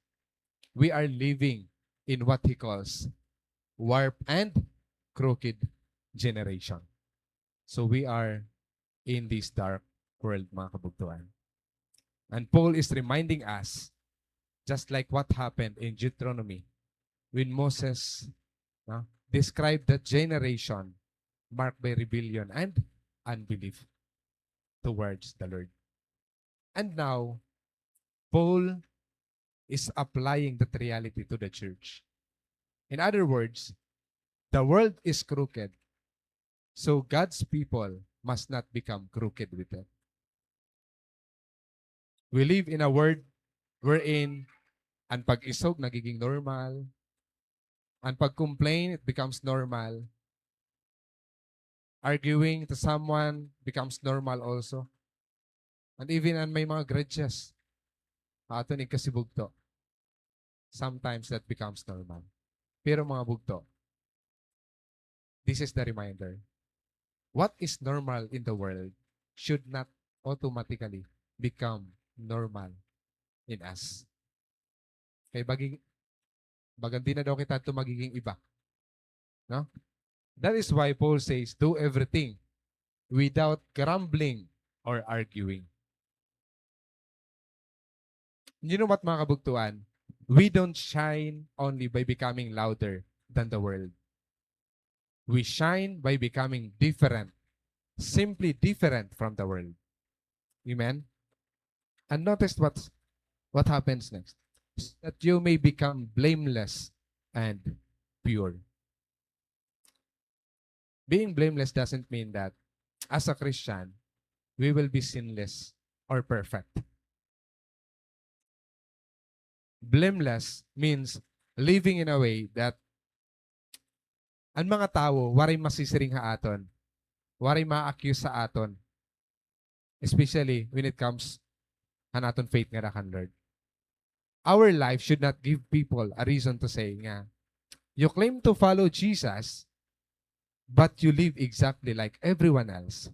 we are living in what he calls warped and crooked generation. So we are in this dark world, mga kabugtuan. And Paul is reminding us, just like what happened in Deuteronomy, when Moses, no, described that generation marked by rebellion and unbelief towards the Lord. And now, Paul is applying that reality to the church. In other words, the world is crooked, so God's people must not become crooked with it. We live in a world wherein an pag-isog nagiging normal, an pag-complain, it becomes normal, arguing to someone becomes normal also. And even an may mga grudges, aton igkasibugto, sometimes that becomes normal. Pero mga bugto, this is the reminder. What is normal in the world should not automatically become normal in us. Kay bagi-, bagan di na daw kita adto magiging iba. No? That is why Paul says, "Do everything without grumbling or arguing." You know what, mga kabugtuan? We don't shine only by becoming louder than the world. We shine by becoming different, simply different from the world. Amen? And notice what's, what happens next. "That you may become blameless and pure." Being blameless doesn't mean that as a Christian, we will be sinless or perfect. Blameless means living in a way that an mga tawo waray masisiring ha aton, waray ma-accuse ha aton, especially when it comes han aton faith ngada kan Lord. Our life should not give people a reason to say nga, "You claim to follow Jesus, but you live exactly like everyone else."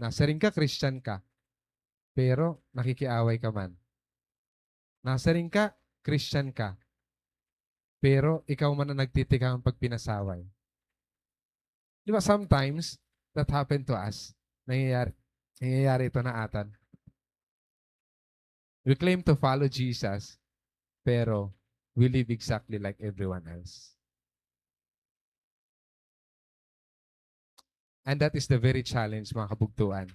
Nasiring ka, Christian ka, pero nakikiaway ka man. Nasiring ka, Christian ka, pero ikaw man an nagtitikang pagpinasaway. Di ba, sometimes, that happened to us. Nangyayari, nangyayari ito na atan. We claim to follow Jesus, pero we live exactly like everyone else. And that is the very challenge, mga kabugtuan,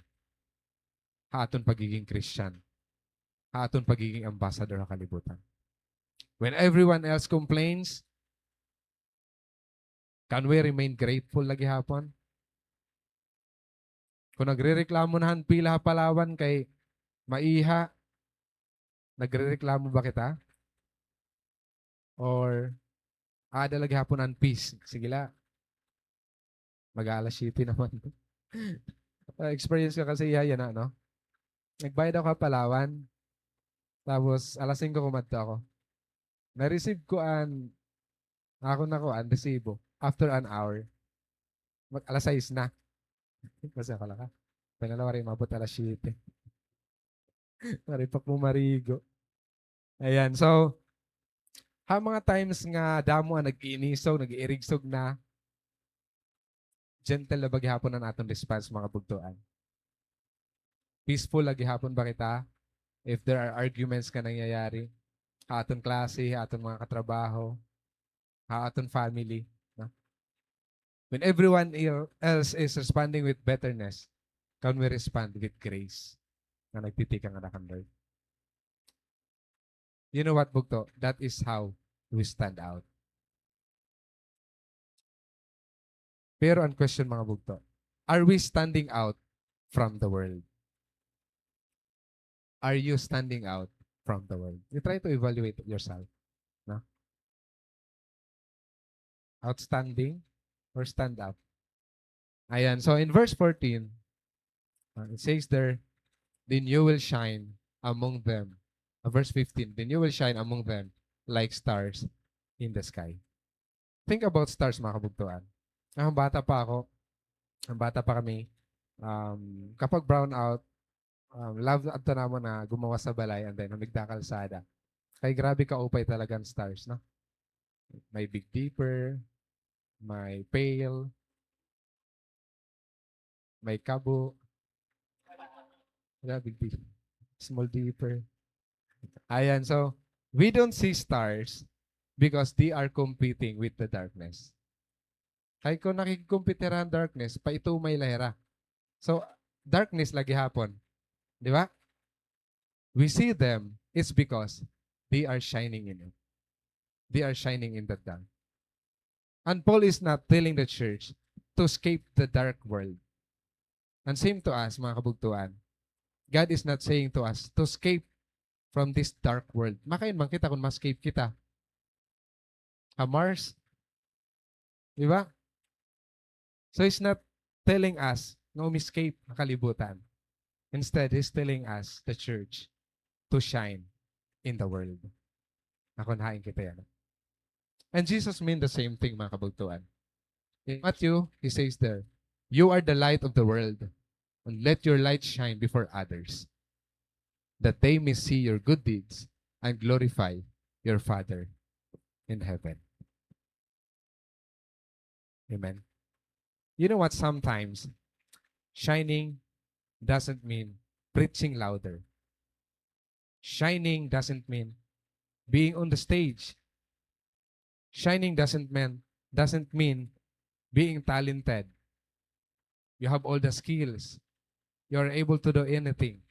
ha aton pagiging Christian, ha aton pagiging ambassador ha kalibutan. When everyone else complains, can we remain grateful la gihapon? Kon nagrereklamo na han pila ha Palawan kay maiha, nagrereklamo ba kita? Or aada la gihapon an peace? Sige la. Mag-aalas siyete naman. Ah, experience ko kasi iya yana, no? Nagbayad ako ha Palawan. Tapos, alas singko kumadto ako. Na-receive ko an, ako na ko an resibo after an hour. Mag-, alas sais na. Basta ko lang, ha? Panala, waray maabot alas siyete. Waray pa ko marigo. Ayan, so, ha mga times nga damo an nag-iinisog, nag-iirigsog na, gentle na ba gihapon an aton response, mga kabugtoan? Peaceful la gihapon ba kita if there are arguments nga nangyayari ha aton klase, ha aton mga katrabaho, ha aton family, no? When everyone el-, else is responding with bitterness, can we respond with grace nga nagtitikang na kan Lord? You know what, bugto? That is how we stand out. Pero an question, mga bugto, are we standing out from the world? Are you standing out from the world? You try to evaluate yourself. No? Outstanding or stand out? Ayan. So in verse fourteen, uh, it says there, "Then you will shine among them." Uh, verse fifteen, "Then you will shine among them like stars in the sky." Think about stars, mga kabugtoan. Nahon bata pa ako, nahon bata pa kami, um, kapag brown out, um, love adto namon nga gumawas ha balay and then humigda ha kalsada. Kay grabe kaupay talaga an stars, no? May Big Dipper, may Pale, may Kabo. Grabe, Big Dipper. Small Dipper. Ayan, so, we don't see stars because they are competing with the darkness. Kay kon nakikikompete hira han darkness, paitumay la hira. So, darkness la gihapon. Di ba? We see them, it's because they are shining in it. They are shining in the dark. And Paul is not telling the church to escape the dark world. And same to us, mga kabugtoan. God is not saying to us to escape from this dark world. Makain man kita kon ma-escape kita ha Mars. Di ba? So he's not telling us nga umi-escape ha kalibutan. Instead, he's telling us, the church, to shine in the world. Nakon hain kita yana. And Jesus mean the same thing, mga kabugtoan. In Matthew, he says there, "You are the light of the world, and let your light shine before others, that they may see your good deeds and glorify your Father in heaven." Amen. You know what? Sometimes, shining doesn't mean preaching louder. Shining doesn't mean being on the stage. Shining doesn't mean, doesn't mean being talented. You have all the skills. You are able to do anything.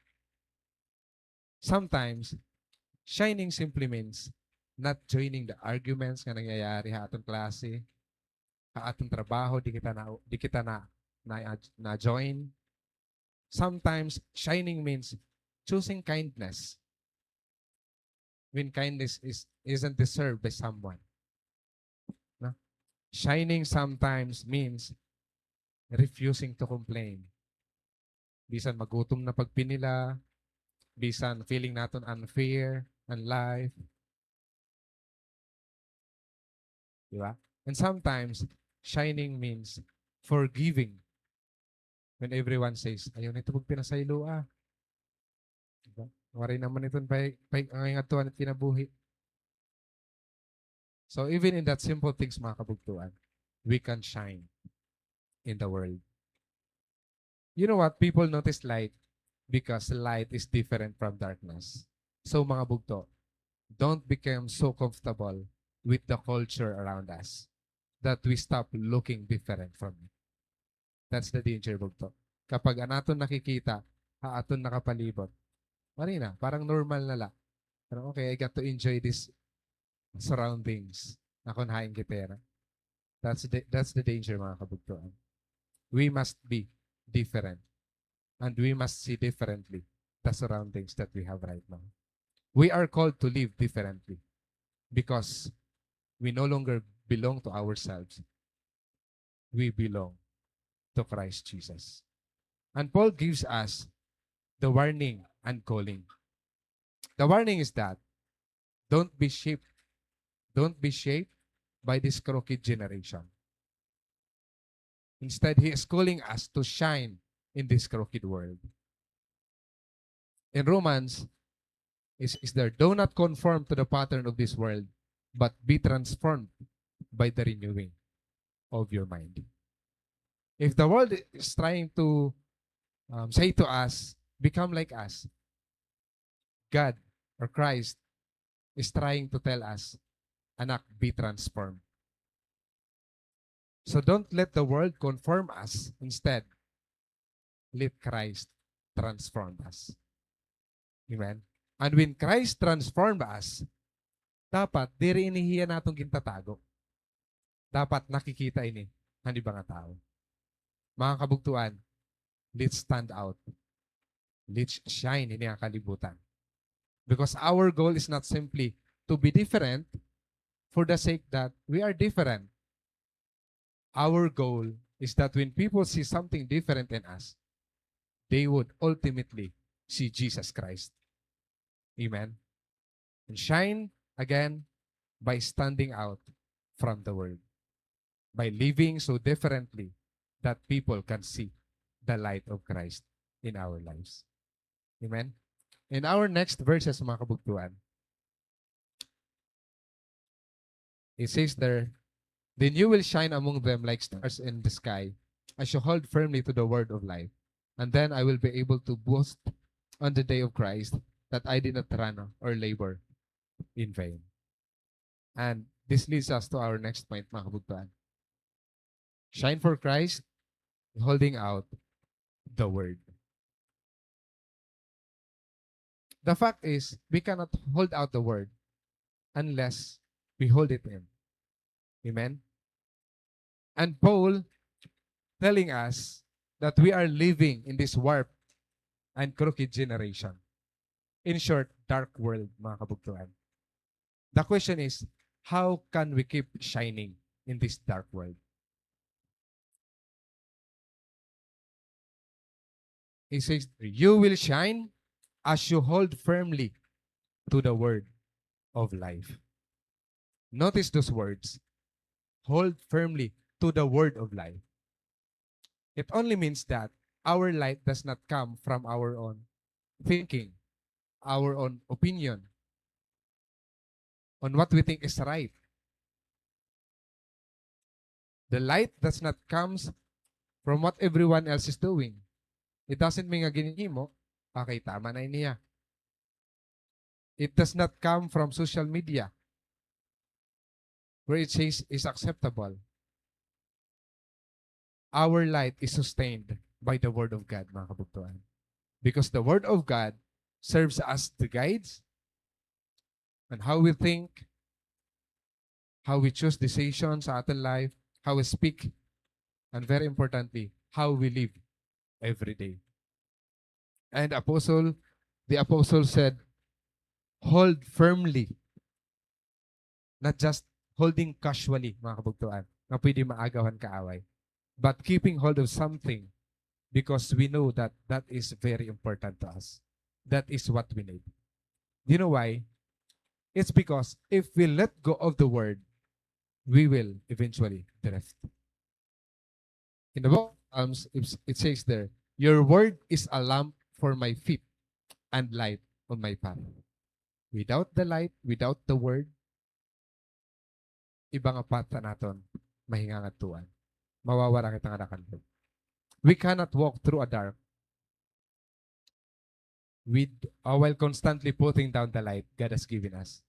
Sometimes, shining simply means not joining the arguments nga nangyayari ha aton klase, ha aton trabaho, di kita na, di kita na, na, na-join. Sometimes, shining means choosing kindness when kindness is, isn't deserved by someone. No? Shining sometimes means refusing to complain. Bisan magutom na pagpi nila, bisan feeling naton unfair an life. Di ba? And sometimes, shining means forgiving. When everyone says, "Ayaw na ito pagpinasaylo, ah." Di ba? Waray naman iton pay, pay, ang ngadto an kinabuhi. So even in that simple things, mga kabugtoan, we can shine in the world. You know what? People notice light because light is different from darkness. So, mga bugto, don't become so comfortable with the culture around us that we stop looking different from it. That's the danger, bugto. Kapag an aton nakikita ha aton nakapalibot, mari na, parang normal na la. Parang, "Okay, I got to enjoy this surroundings." Nakon hain kita yana. That's the, that's the danger, mga kabugtoan. We must be different. And we must see differently the surroundings that we have right now. We are called to live differently because we no longer belong to ourselves. We belong to Christ Jesus. And Paul gives us the warning and calling. The warning is that don't be shaped, don't be shaped by this crooked generation. Instead, he is calling us to shine in this crooked world. In Romans, it says there, "Do not conform to the pattern of this world, but be transformed by the renewing of your mind." If the world is trying to, um, say to us, "Become like us," God or Christ is trying to tell us, "Anak, be transformed." So don't let the world conform us. Instead, let Christ transform us. Amen? And when Christ transformed us, dapat diri ini hiya naton gintatago. Dapat nakikita ini han iba nga tawo. Mga kabugtuan, let's stand out. Let's shine ini nga kalibutan. Because our goal is not simply to be different for the sake that we are different. Our goal is that when people see something different in us, they would ultimately see Jesus Christ. Amen. And shine again by standing out from the world, by living so differently that people can see the light of Christ in our lives. Amen. In our next verses, mga kabugtuan, it says there, "Then you will shine among them like stars in the sky, as you hold firmly to the word of life. And then I will be able to boast on the day of Christ that I did not run or labor in vain." And this leads us to our next point, mga kabugtuan. Shine for Christ, holding out the word. The fact is, we cannot hold out the word unless we hold it in. Amen? And Paul telling us that we are living in this warped and crooked generation. In short, dark world, mga kabugtuan. The question is, how can we keep shining in this dark world? He says, "You will shine as you hold firmly to the word of life." Notice those words. Hold firmly to the word of life. It only means that our light does not come from our own thinking, our own opinion on what we think is right. The light does not comes from what everyone else is doing. It doesn't mean nga ginhimo, okay, tama na ini niya. It does not come from social media, where it says is acceptable. Our light is sustained by the Word of God, mga kabugtuan. Because the Word of God serves as the guides on how we think, how we choose decisions sa aton life, how we speak, and very importantly, how we live every day. And apostle, the apostle said, "Hold firmly." Not just holding casually, mga kabugtuan, nga pwede maagaw han kaaway. But keeping hold of something because we know that that is very important to us. That is what we need. Do you know why? It's because if we let go of the word, we will eventually drift. In the book of Psalms, it, it says there, "Your word is a lamp for my feet and light on my path." Without the light, without the word, iba nga path an aton mahingangadtuan. Mawawara kita ngada kanlog. We cannot walk through a dark with, uh, while constantly putting down the light God has given us.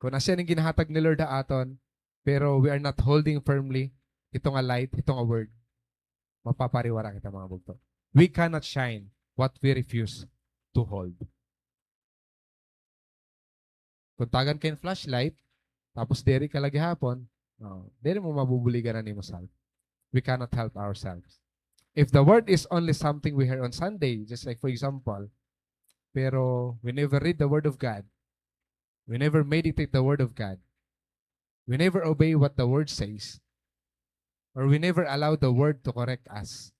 Kon asya ini an ginhatag ni Lord ha aton, pero we are not holding firmly hito nga light, hito nga word, mapapariwara kita, mga bugto. We cannot shine what we refuse to hold. Kon tagan ka hin flashlight, tapos diri ka la gihapon, no, diri mo mabubuligan an imo self. We cannot help ourselves. If the word is only something we hear on Sunday, just like for example, pero we never read the word of God, we never meditate the word of God, we never obey what the word says, or we never allow the word to correct us,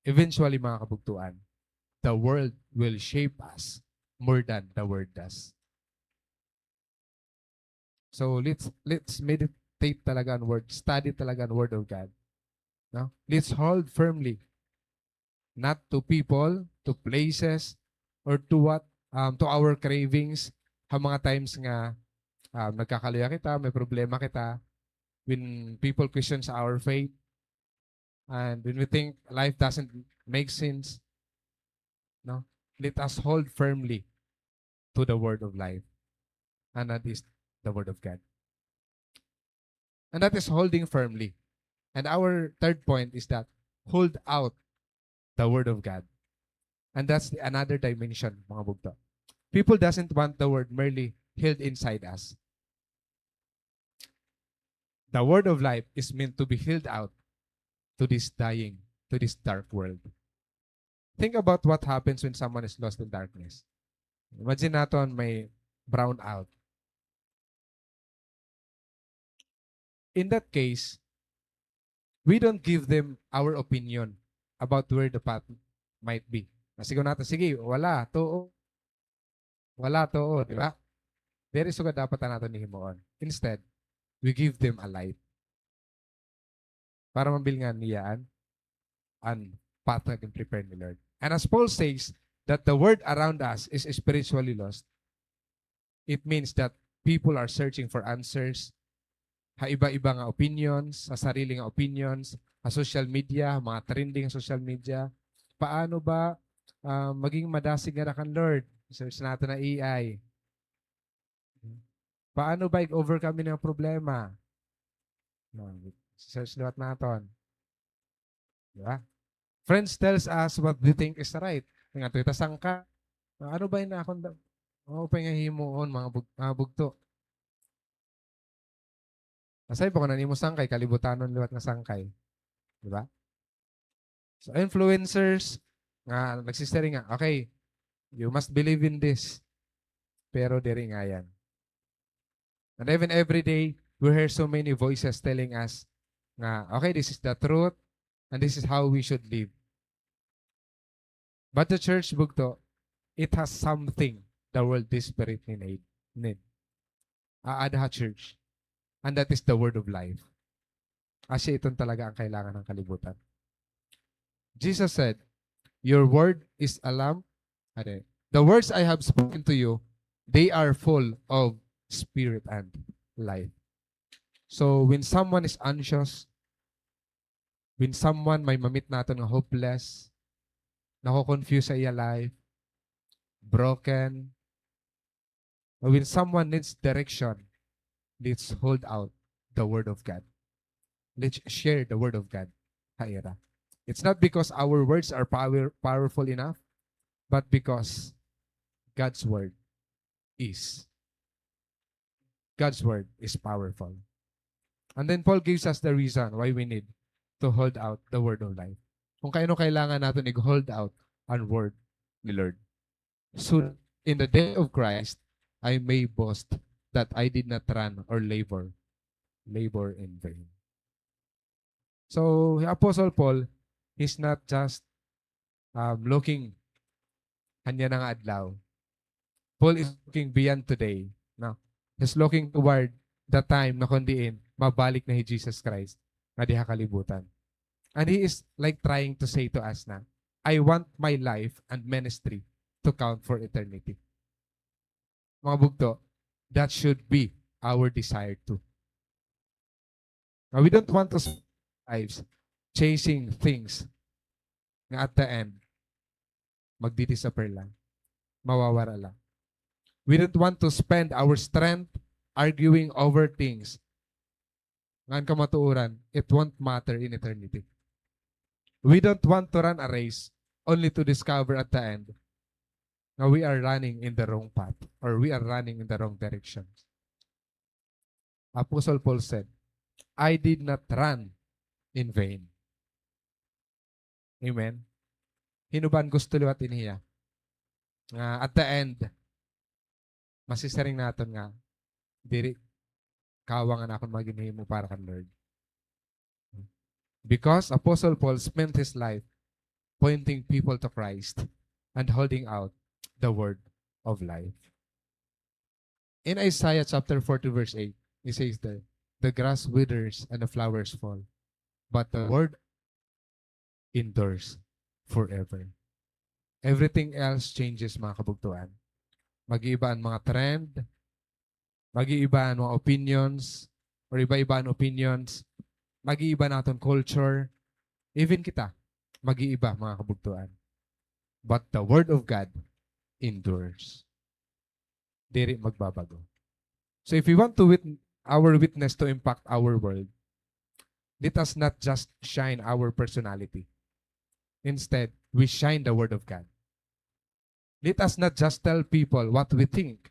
Eventually, mga kabugtuan, the world will shape us more than the word does. So let's, let's meditate talaga on word, study talaga on word of God. No? Let's hold firmly, not to people, to places, or to what, um, to our cravings. Ha mga times nga, um, nagkakaluya kita, may problema kita, when people questions our faith, and when we think life doesn't make sense, no? Let us hold firmly to the word of life, and that is the word of God. And that is holding firmly. And our third point is that hold out the word of God. And that's the another dimension, mga bugto. People doesn't want the word merely held inside us. The word of life is meant to be held out to this dying, to this dark world. Think about what happens when someone is lost in darkness. Imagine naton may brown out. In that case, we don't give them our opinion about where the path might be. Nasigaw naton, "Sige, wala, tuo." Wala, tuo, di ba? Diri sugad dapat an aton himuon. Instead, we give them a light. Para mabilngan niya an, an path nga gin-prepare ni Lord. And as Paul says that the world around us is spiritually lost, it means that people are searching for answers ha iba-iba nga opinions, ha sarili nga opinions, ha social media, ha mga trending ha social media. Paano ba, ah, maging madasig nga anak kan Lord? Search naton ha A I. Paano ba i-overcome ini nga problema? Ah, search liwat naton. Di ba? Friends tells us what they think is right. Ngadto kita sangkay. Ah, ano ba ini akon da-, mao pa nga himuon, mga bug-, mga bugto. Aside pa kon an imo sangkay, kalibutanon liwat nga sangkay. Di ba? So, influencers nga nagsisiring nga, "Okay, you must believe in this." Pero diri ngayan. And even every day, we hear so many voices telling us nga, "Okay, this is the truth, and this is how we should live." But the church, bugto, it has something the world desperately need, need. Aada ha church. And that is the word of life. Asya iton talaga an kailangan han kalibutan. Jesus said, "Your word is a lamp." Ano, "The words I have spoken to you, they are full of spirit and life." So, when someone is anxious, when someone may ma-meet naton nga hopeless, nako-confuse sa iya life, broken, or when someone needs direction, let's hold out the word of God. Let's share the word of God ha ira. It's not because our words are power-, powerful enough, but because God's word is God's word is powerful. And then Paul gives us the reason why we need to hold out the word of life. Kung kay-ano kailangan naton ig-hold out an word ni Lord. So, in the day of Christ, I may boast that I did not run or labor, labor in vain. So, hi Apostle Paul, he's not just, um, looking han yana nga adlaw. Paul is looking beyond today, no? He's looking toward the time na kon diin mabalik na hi Jesus Christ nga diha ha kalibutan. And he is, like, trying to say to us na, "I want my life and ministry to count for eternity." Mga bugto, that should be our desire too. Now, we don't want to spend lives chasing things nga at the end, magdi-disappear la, mawawara la. We don't want to spend our strength arguing over things nga an kamatuoran, it won't matter in eternity. We don't want to run a race only to discover at the end nga we are running in the wrong path or we are running in the wrong direction. Apostle Paul said, "I did not run in vain." Amen. Hin-o ba an gusto liwat ini hiya? Nga at the end, masisiring naton nga, "Diri, kawa nga an akon mga ginhimo para kan Lord." Because Apostle Paul spent his life pointing people to Christ, and holding out the word of life. In Isaiah chapter forty, verse eight, it says that the grass withers and the flowers fall, but the word endures forever. Everything else changes, mga kabugtuan. Mag-iiba an mga trend, mag-iiba an mga opinions, or iba-iba an opinions, mag-iiba an aton culture, even kita, mag-iiba, mga kabugtuan. But the word of God endures. Diri magbabago. So if we want to wit-, our witness to impact our world, let us not just shine our personality. Instead, we shine the word of God. Let us not just tell people what we think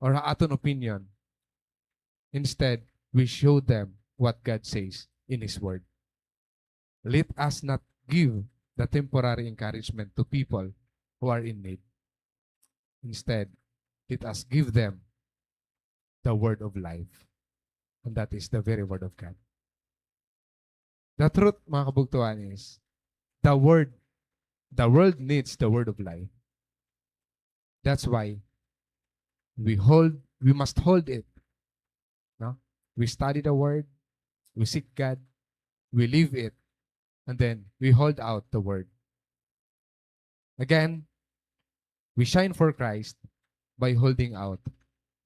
or ha aton opinion. Instead, we show them what God says in His Word. Let us not give the temporary encouragement to people who are in need. Instead, let us give them the word of life. And that is the very word of God. The truth, mga kabugtuan, is the word, the world needs the word of life. That's why we hold, we must hold it. No? We study the word, we seek God, we live it, and then we hold out the word. Again, we shine for Christ by holding out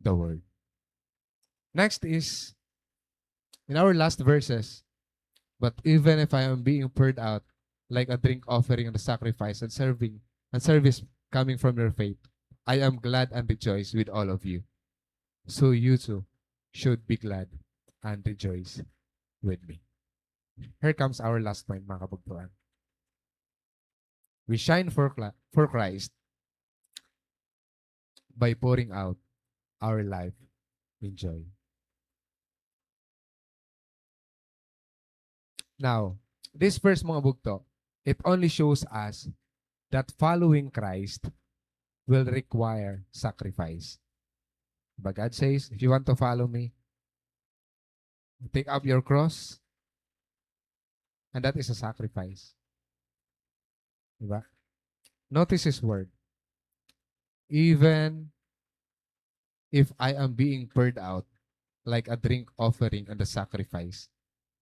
the word. Next is, in our last verses, "But even if I am being poured out like a drink offering on the sacrifice and serving and service coming from your faith, I am glad and rejoice with all of you. So you too should be glad and rejoice with me." Here comes our last point, mga kabugtuan. We shine for Cla-, for Christ by pouring out our life in joy. Now, this verse, mga bugto, it only shows us that following Christ will require sacrifice. But God says, "If you want to follow me, take up your cross." And that is a sacrifice. Diba? Notice His word. "Even if I am being poured out like a drink offering on the sacrifice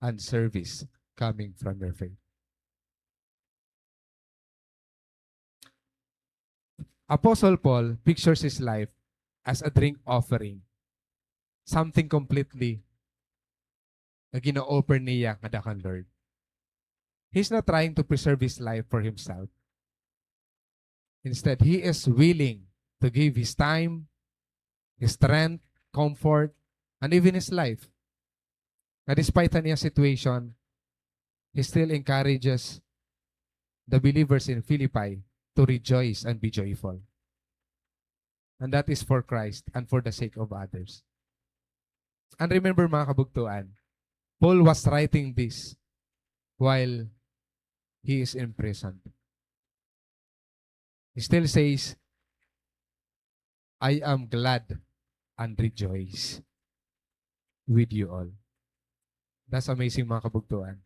and service coming from your faith." Apostle Paul pictures his life as a drink offering, something completely nga gina-offer niya ngada kan Lord. He's not trying to preserve his life for himself. Instead, he is willing to give his time, his strength, comfort, and even his life. Na despite han iya situation, he still encourages the believers in Philippi to rejoice and be joyful. And that is for Christ and for the sake of others. And remember, mga kabugtuan, Paul was writing this while he is imprisoned. He still says, "I am glad and rejoice with you all." That's amazing, mga kabugtuan.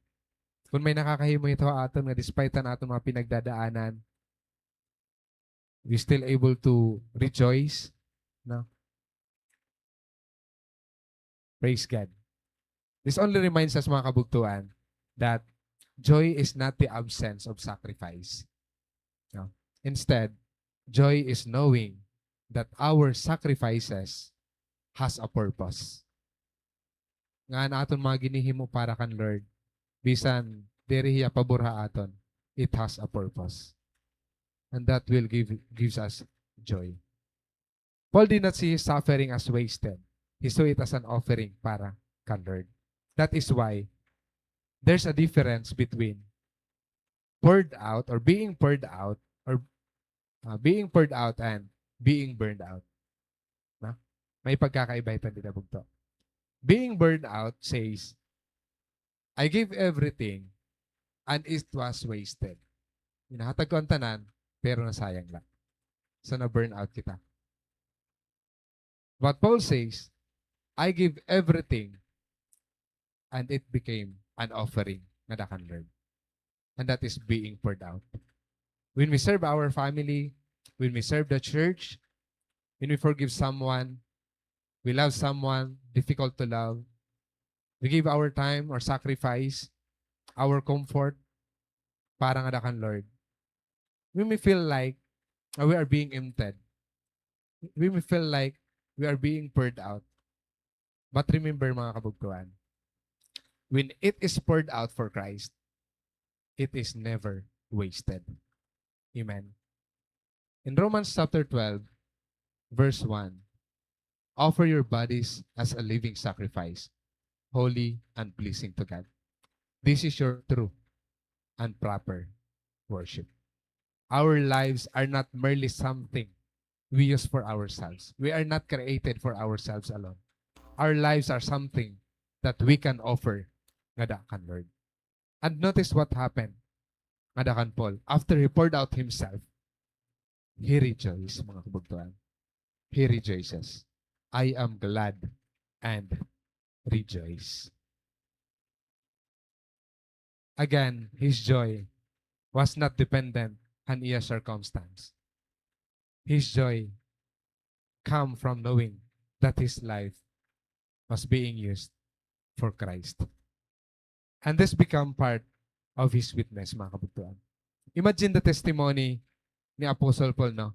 Kung may nakakahimo ito ha aton nga despite han aton mga pinagdadaanan, we still able to rejoice, no? Praise God. This only reminds us, mga kabugtuan, that joy is not the absence of sacrifice. No? Instead, joy is knowing that our sacrifices has a purpose. Nga an aton mga ginhihimo para kan Lord, bisan diri hiya pabor ha aton, it has a purpose. And that will give, gives us joy. Paul did not see his suffering as wasted. He saw it as an offering para kan Lord. That is why there's a difference between poured out or being poured out or, uh, being poured out and being burned out. Na? May pagkakaiba ito, di ba, bugto? Being burned out says, "I gave everything and it was wasted." Ginahatag ko an tanan, pero nasayang la. So, na-burn out kita. But Paul says, "I give everything and it became an offering ngada kan Lord." and that is being poured out. When we serve our family, when we serve the church, when we forgive someone, we love someone difficult to love, we give our time or sacrifice, our comfort, para ngada kan Lord. We may feel like, uh, we are being emptied. We may feel like we are being poured out. But remember, mga kabugtuan, when it is poured out for Christ, it is never wasted. Amen. In Romans chapter twelve, verse one, "Offer your bodies as a living sacrifice, holy and pleasing to God. This is your true and proper worship." Our lives are not merely something we use for ourselves. We are not created for ourselves alone. Our lives are something that we can offer ngada kan Lord. And notice what happened ngada kan Paul. After he poured out himself, he rejoiced, mga kabugtuan. He rejoices. "I am glad and rejoice." Again, his joy was not dependent on iya circumstance. His joy come from knowing that his life was being used for Christ. And this become part of his witness, mga kabugtuan. Imagine the testimony ni Apostle Paul, no?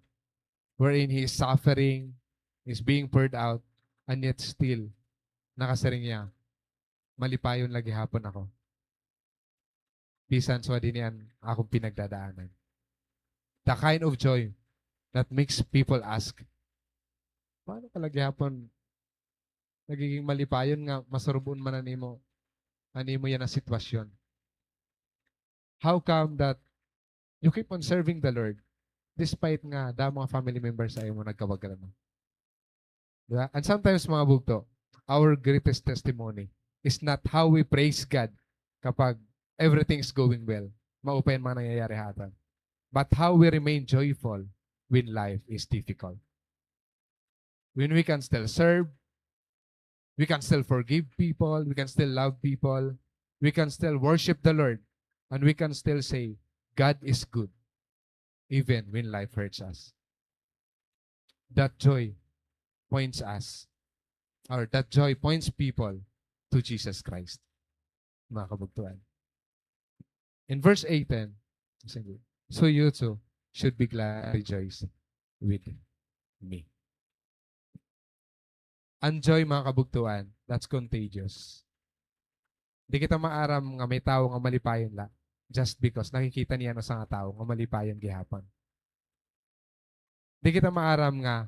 Wherein he is suffering, is being poured out, and yet still, nakasiring niya, "Malipayon la gihapon ako. Bisan sugad ini an akon pinagdadaanan." The kind of joy that makes people ask, "Paano ka la gihapon nagiging malipayon nga masurub-on man an imo, an imo yana sitwasyon?" How come that you keep on serving the Lord despite nga damo nga family members sa imo nagkawag-an na? Di ba? And sometimes, mga bugto, our greatest testimony is not how we praise God kapag everything is going well, maupay an mga nangyayari ha aton, but how we remain joyful when life is difficult. When we can still serve, we can still forgive people, we can still love people, we can still worship the Lord, and we can still say, "God is good," even when life hurts us. That joy points us, or that joy points people to Jesus Christ, mga kabugtuan. In verse eighteen, "So you too should be glad and rejoice with me." An joy, mga kabugtuan, that's contagious. Di kita maaram nga may tawo nga malipayon la just because nakikita niya an usa nga tawo nga malipayon gihapon. Di kita maaram nga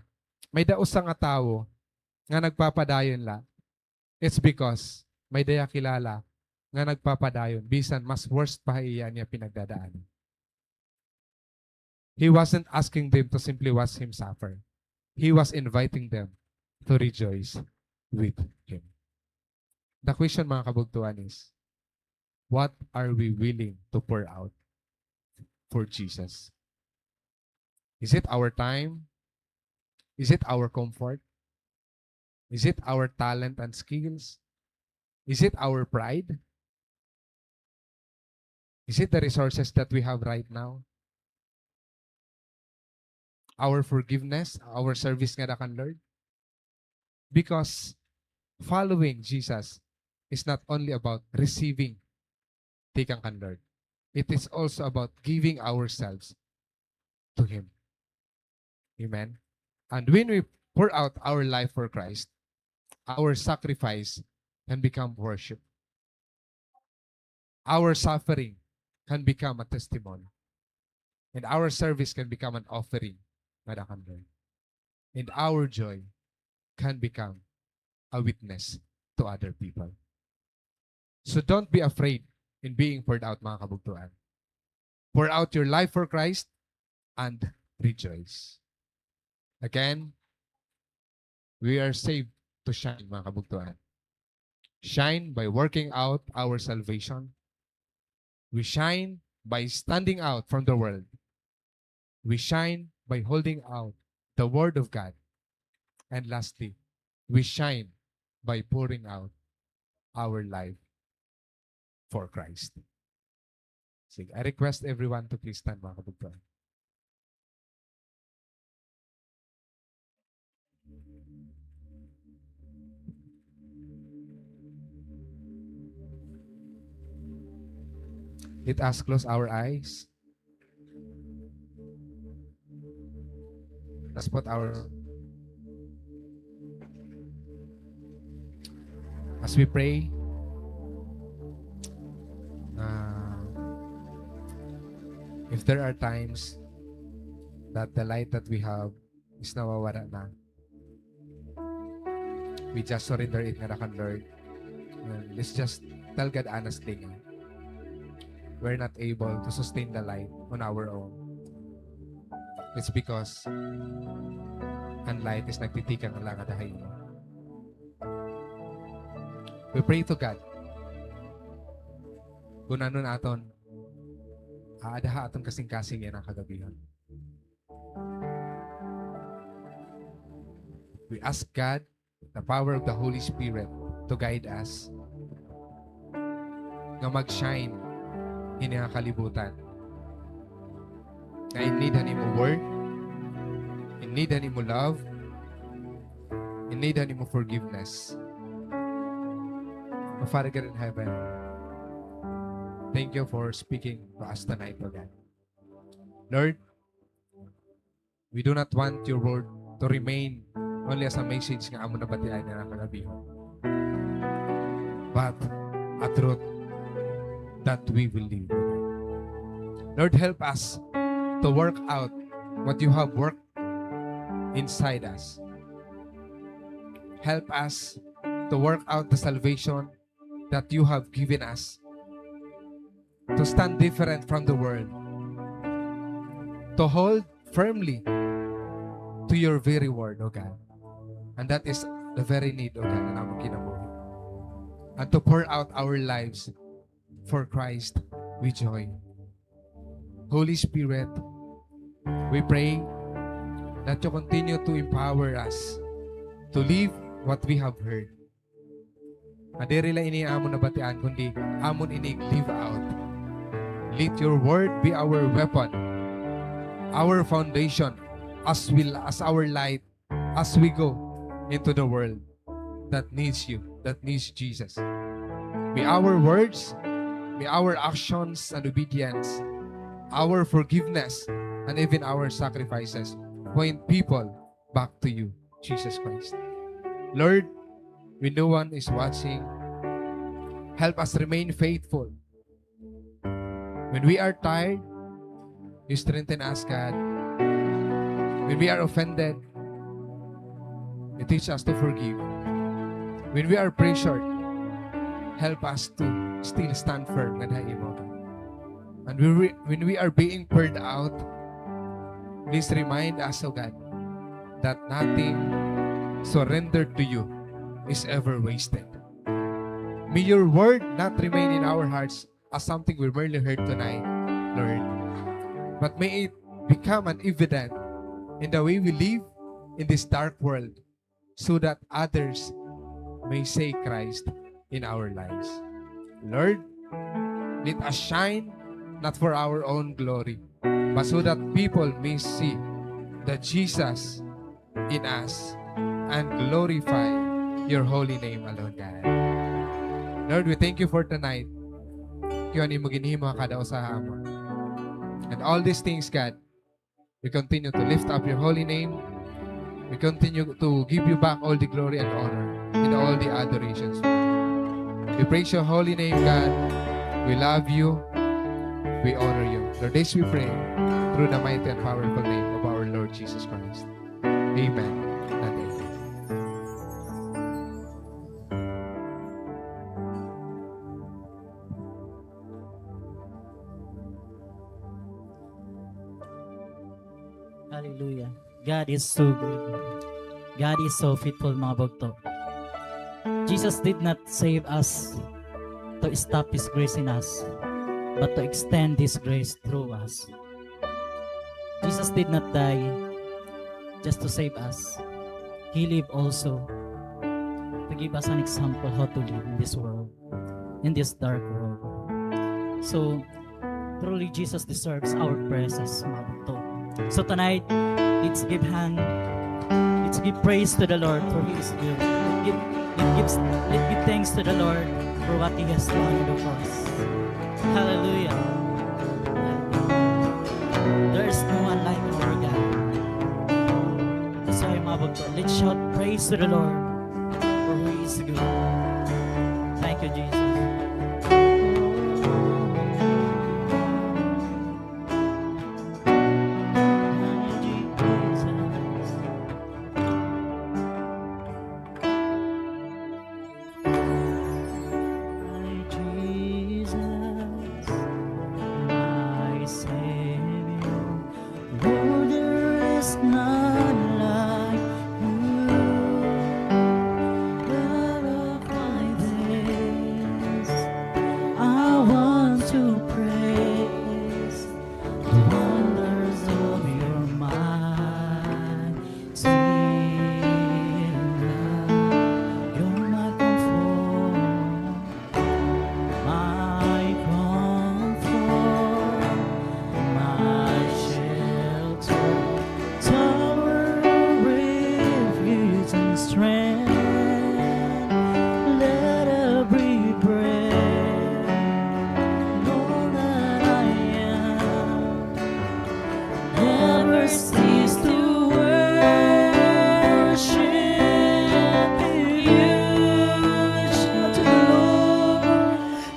may da usa nga tawo nga nagpapadayon la. It's because may da hiya kilala nga nagpapadayon, bisan mas worst pa ha iya an iya pinagdadaanan. He wasn't asking them to simply watch him suffer. He was inviting them to rejoice with him. The question, mga kabugtuan, is, what are we willing to pour out for Jesus? Is it our time? Is it our comfort? Is it our talent and skills? Is it our pride? Is it the resources that we have right now? Our forgiveness, our service ngada kan Lord? Because following Jesus is not only about receiving tikang kan Lord. It is also about giving ourselves to Him. Amen. And when we pour out our life for Christ, our sacrifice can become worship. Our suffering can become a testimony. And our service can become an offering ngada kan Lord. And our joy can become a witness to other people. So don't be afraid in being poured out, mga kabugtuan. Pour out your life for Christ and rejoice. Again, we are saved to shine, mga kabugtuan. Shine by working out our salvation. We shine by standing out from the world. We shine by holding out the word of God. And lastly, we shine by pouring out our life for Christ. Sige, I request everyone to please stand, mga kabugtoan. Let us close our eyes. Let's put our, as we pray, uh, if there are times that the light that we have is nawawara na, we just surrender it ngada kan Lord. And let's just tell God honestly nga we're not able to sustain the light on our own. It's because an light is nagtitikang la ngada ha imo. We pray to God kun ano an aton aada ha aton kasingkasing yana nga kagabihon. We ask God the power of the Holy Spirit to guide us nga mag-shine hini nga kalibutan nga in need han imo word, in need han imo love, in need han imo forgiveness. O Father God in heaven, thank you for speaking to us tonight, O God. Lord, we do not want your word to remain only as a message nga amon nabatian yana nga kagabihon, but a truth that we will live. Lord, help us to work out what you have worked inside us. Help us to work out the salvation that you have given us, to stand different from the world, to hold firmly to your very word, O God. And that is the very need, O God, han amon kinabuhi. And to pour out our lives for Christ with joy. Holy Spirit, we pray that you continue to empower us to live what we have heard. Nga diri la ini amon nabatian, kundi amon ini live out. Let your word be our weapon, our foundation, as well as our light as we go into the world that needs you, that needs Jesus. May our words, may our actions and obedience, our forgiveness, and even our sacrifices point people back to you, Jesus Christ. Lord, when no one is watching, help us remain faithful. When we are tired, you strengthen us, God. When we are offended, you teach us to forgive. When we are pressured, help us to still stand firm ngada ha imo, God. And we, we, when we are being poured out, please remind us, O God, that nothing surrendered to you is ever wasted. May your word not remain in our hearts as something we merely heard tonight, Lord, but may it become an evidence in the way we live in this dark world, so that others may see Christ in our lives. Lord, let us shine not for our own glory, but so that people may see the Jesus in us and glorify your holy name alone, God. Lord, we thank you for tonight. Thank you han imo ginhimo ha kada usa ha amon. And all these things, God, we continue to lift up your holy name. We continue to give you back all the glory and honor and all the adorations. We praise your holy name, God. We love you. We honor you. Lord, this we pray through the mighty and powerful name of our Lord Jesus Christ. Amen and amen. Hallelujah. God is so good. God is so faithful, mga bugto. Jesus did not save us to stop His grace in us, but to extend His grace through us. Jesus did not die just to save us. He lived also to give us an example how to live in this world, in this dark world. So, Truly, Jesus deserves our praises, mga bugto. So tonight, let's give hand, let's give praise to the Lord, for He is good. Let's give, let's give, let's give thanks to the Lord for what He has done in the cross. Hallelujah. There is no one like our God. That's why, mga bugto, let's shout praise to the Lord, for He is good. Thank you, Jesus. My Jesus, my Savior, Lord, there is none like you. All of my days, I want to praise the wonders of your mighty love. You're my comfort, my comfort, my shelter, tower of refuge and strength. Let every breath know that I am never cease to worship you. Shout to the Lord.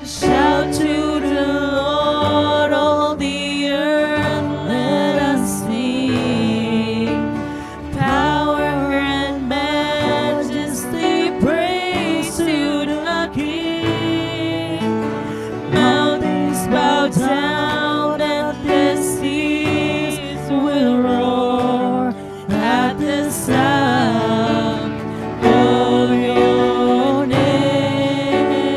Shout to the Lord, all the earth, let us sing. Power and majesty, praise to the King. Mountains bow down and the seas will roar at the sound of your name.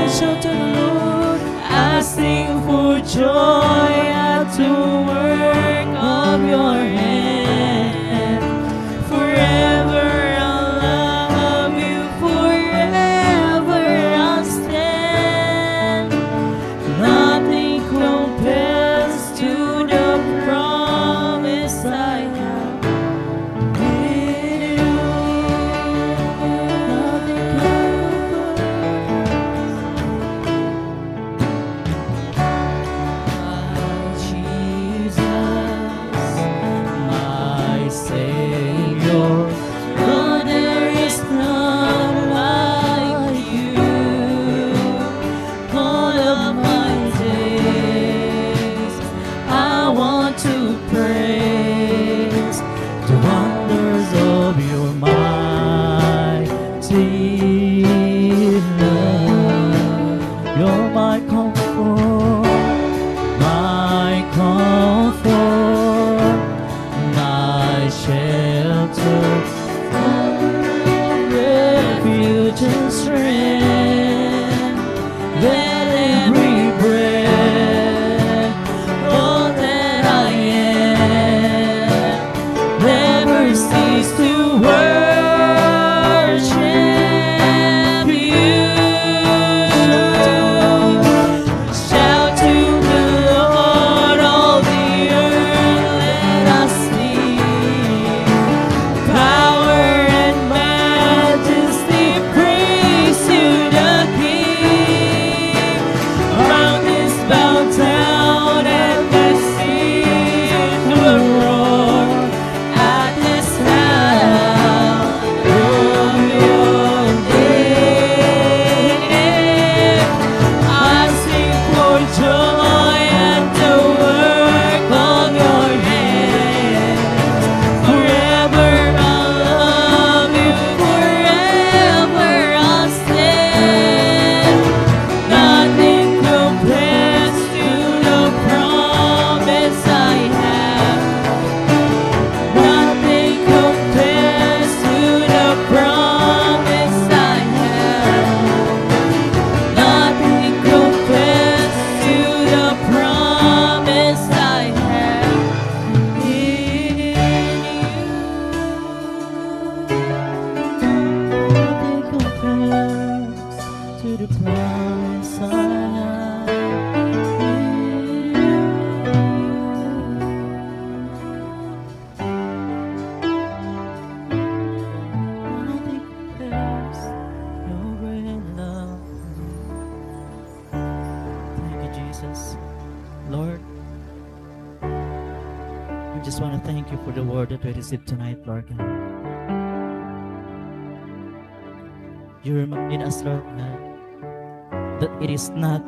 Shout to the Lord. I sing for joy at the work of your hand. Forever I'll love you, forever I'll stand. Nothing compares to the promise I have made you. Nothing compares. My Jesus, my Savior, Lord, there is none like you. All of my days, I want to praise the wonders of your mighty love. You're my comfort, my comfort, my shelter, you for the word that we received tonight, Lord God. You remind us, Lord God, that it is not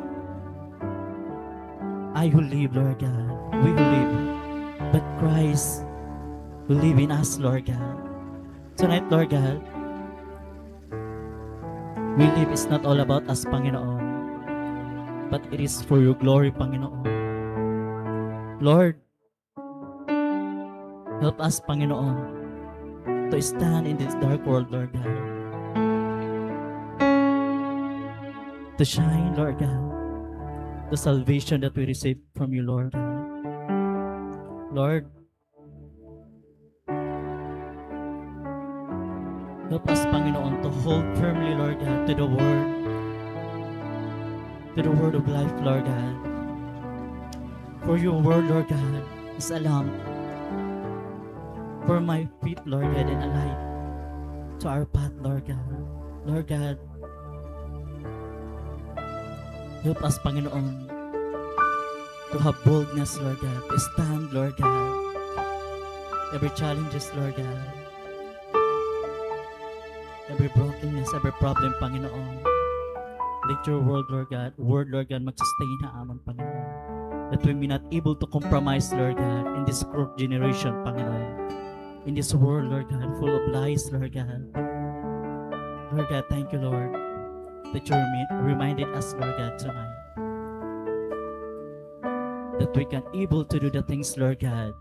I who live, Lord God, we who live, but Christ who live in us, Lord God. Tonight, Lord God, we live is not all about us, Panginoon, but it is for your glory, Panginoon. Lord, help us, Panginoon, to stand in this dark world, Lord God. To shine, Lord God, the salvation that we receive from you, Lord God. Lord, help us, Panginoon, to hold firmly, Lord God, to the word, to the word of life, Lord God. For your word, Lord God, is a lamp for my feet, Lord God, and a light to our path, Lord God. Lord God, help us, Panginoon, to have boldness, Lord God, to stand, Lord God, every challenges, Lord God, every brokenness, every problem, Panginoon. Let your word, Lord God, word, Lord God, mag-sustain ha amon, Panginoon. That we may not able to compromise, Lord God, in this corrupt generation, Panginoon. In this world, Lord God, full of lies, Lord God. Lord God, thank you, Lord, that you remi-, reminded us, Lord God, tonight, that we can able to do the things, Lord God,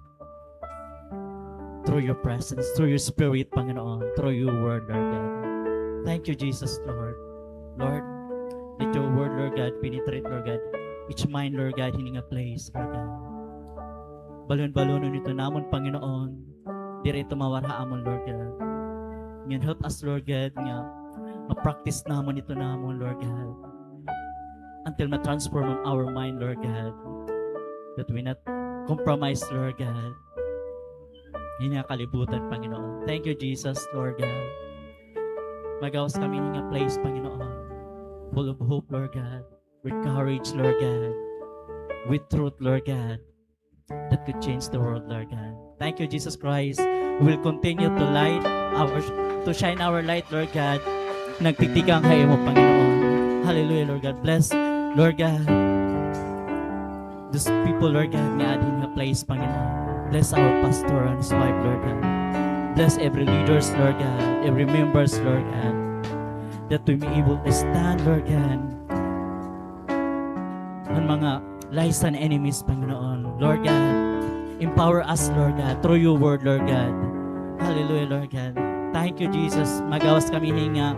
through your presence, through your spirit, Panginoon, through your word, Lord God. Thank you, Jesus, Lord. Lord, let your word, Lord God, penetrate, Lord God, each mind, Lord God, hini nga place, Lord God. Balon-balonon ito namon, Panginoon, diri ito mawar ha amon, Lord God. Ngan help us, Lord God, nga ma-practice namon ito namon, Lord God, until ma-transform our mind, Lord God, that we not compromise, Lord God, hini nga kalibutan, Panginoon. Thank you, Jesus, Lord God. Magawas kami hini nga place, Panginoon, full of hope, Lord God, with courage, Lord God, with truth, Lord God, that could change the world, Lord God. Thank you, Jesus Christ. We will continue to light our, to shine our light, Lord God. Nagtitikang ha imo, Panginoon. Hallelujah, Lord God. Bless, Lord God, those people, Lord God, nga adi nga place, Panginoon. Bless our pastor and his wife, Lord God. Bless every leaders, Lord God, every members, Lord God, that we may able to stand, Lord God, an mga lies and enemies, Panginoon. Lord God, empower us, Lord God, through your word, Lord God. Hallelujah, Lord God. Thank you, Jesus. Magawas kami hini nga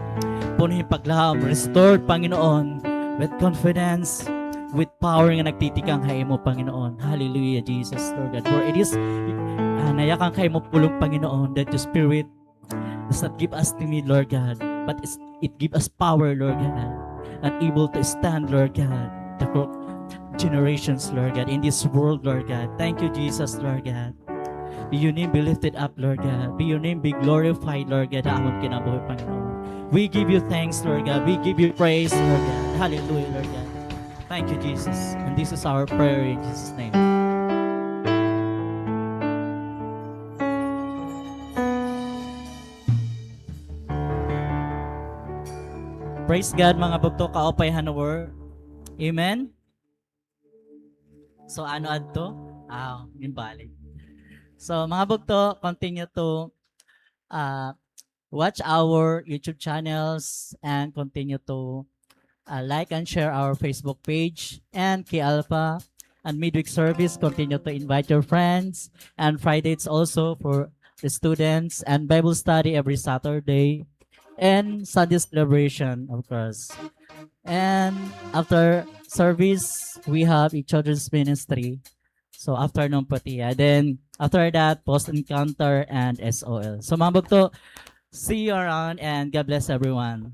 puno hin paglaom, restored, Panginoon, with confidence, with power nga nagtitikang ha imo, Panginoon. Hallelujah, Jesus, Lord God. For it is, ah, nayakan kay mo pulong, Panginoon, that your spirit does not give us timid, Lord God, but it's, it give us power, Lord God, and able to stand, Lord God, the cro-, generations, Lord God, in this world, Lord God. Thank you, Jesus, Lord God. Be your name be lifted up, Lord God. Be your name be glorified, Lord God, ha amon kinabuhi, Panginoon. We give you thanks, Lord God. We give you praise, Lord God. Hallelujah, Lord God. Thank you, Jesus. And this is our prayer in Jesus' name. Praise God, mga bugto, kaupay han word. Amen? So, ano adto? Ah, invalid. So, mga bugto, continue to, ah, watch our YouTube channels and continue to, ah, like and share our Facebook page and K Alpha and midweek service. Continue to invite your friends and Fridays also for the students and Bible study every Saturday and Sunday celebration, of course. And after service, we have a children's ministry. So, afternoon po, tiya. Then, after that, post encounter and S O L. So, mga bugto, see you around and God bless everyone.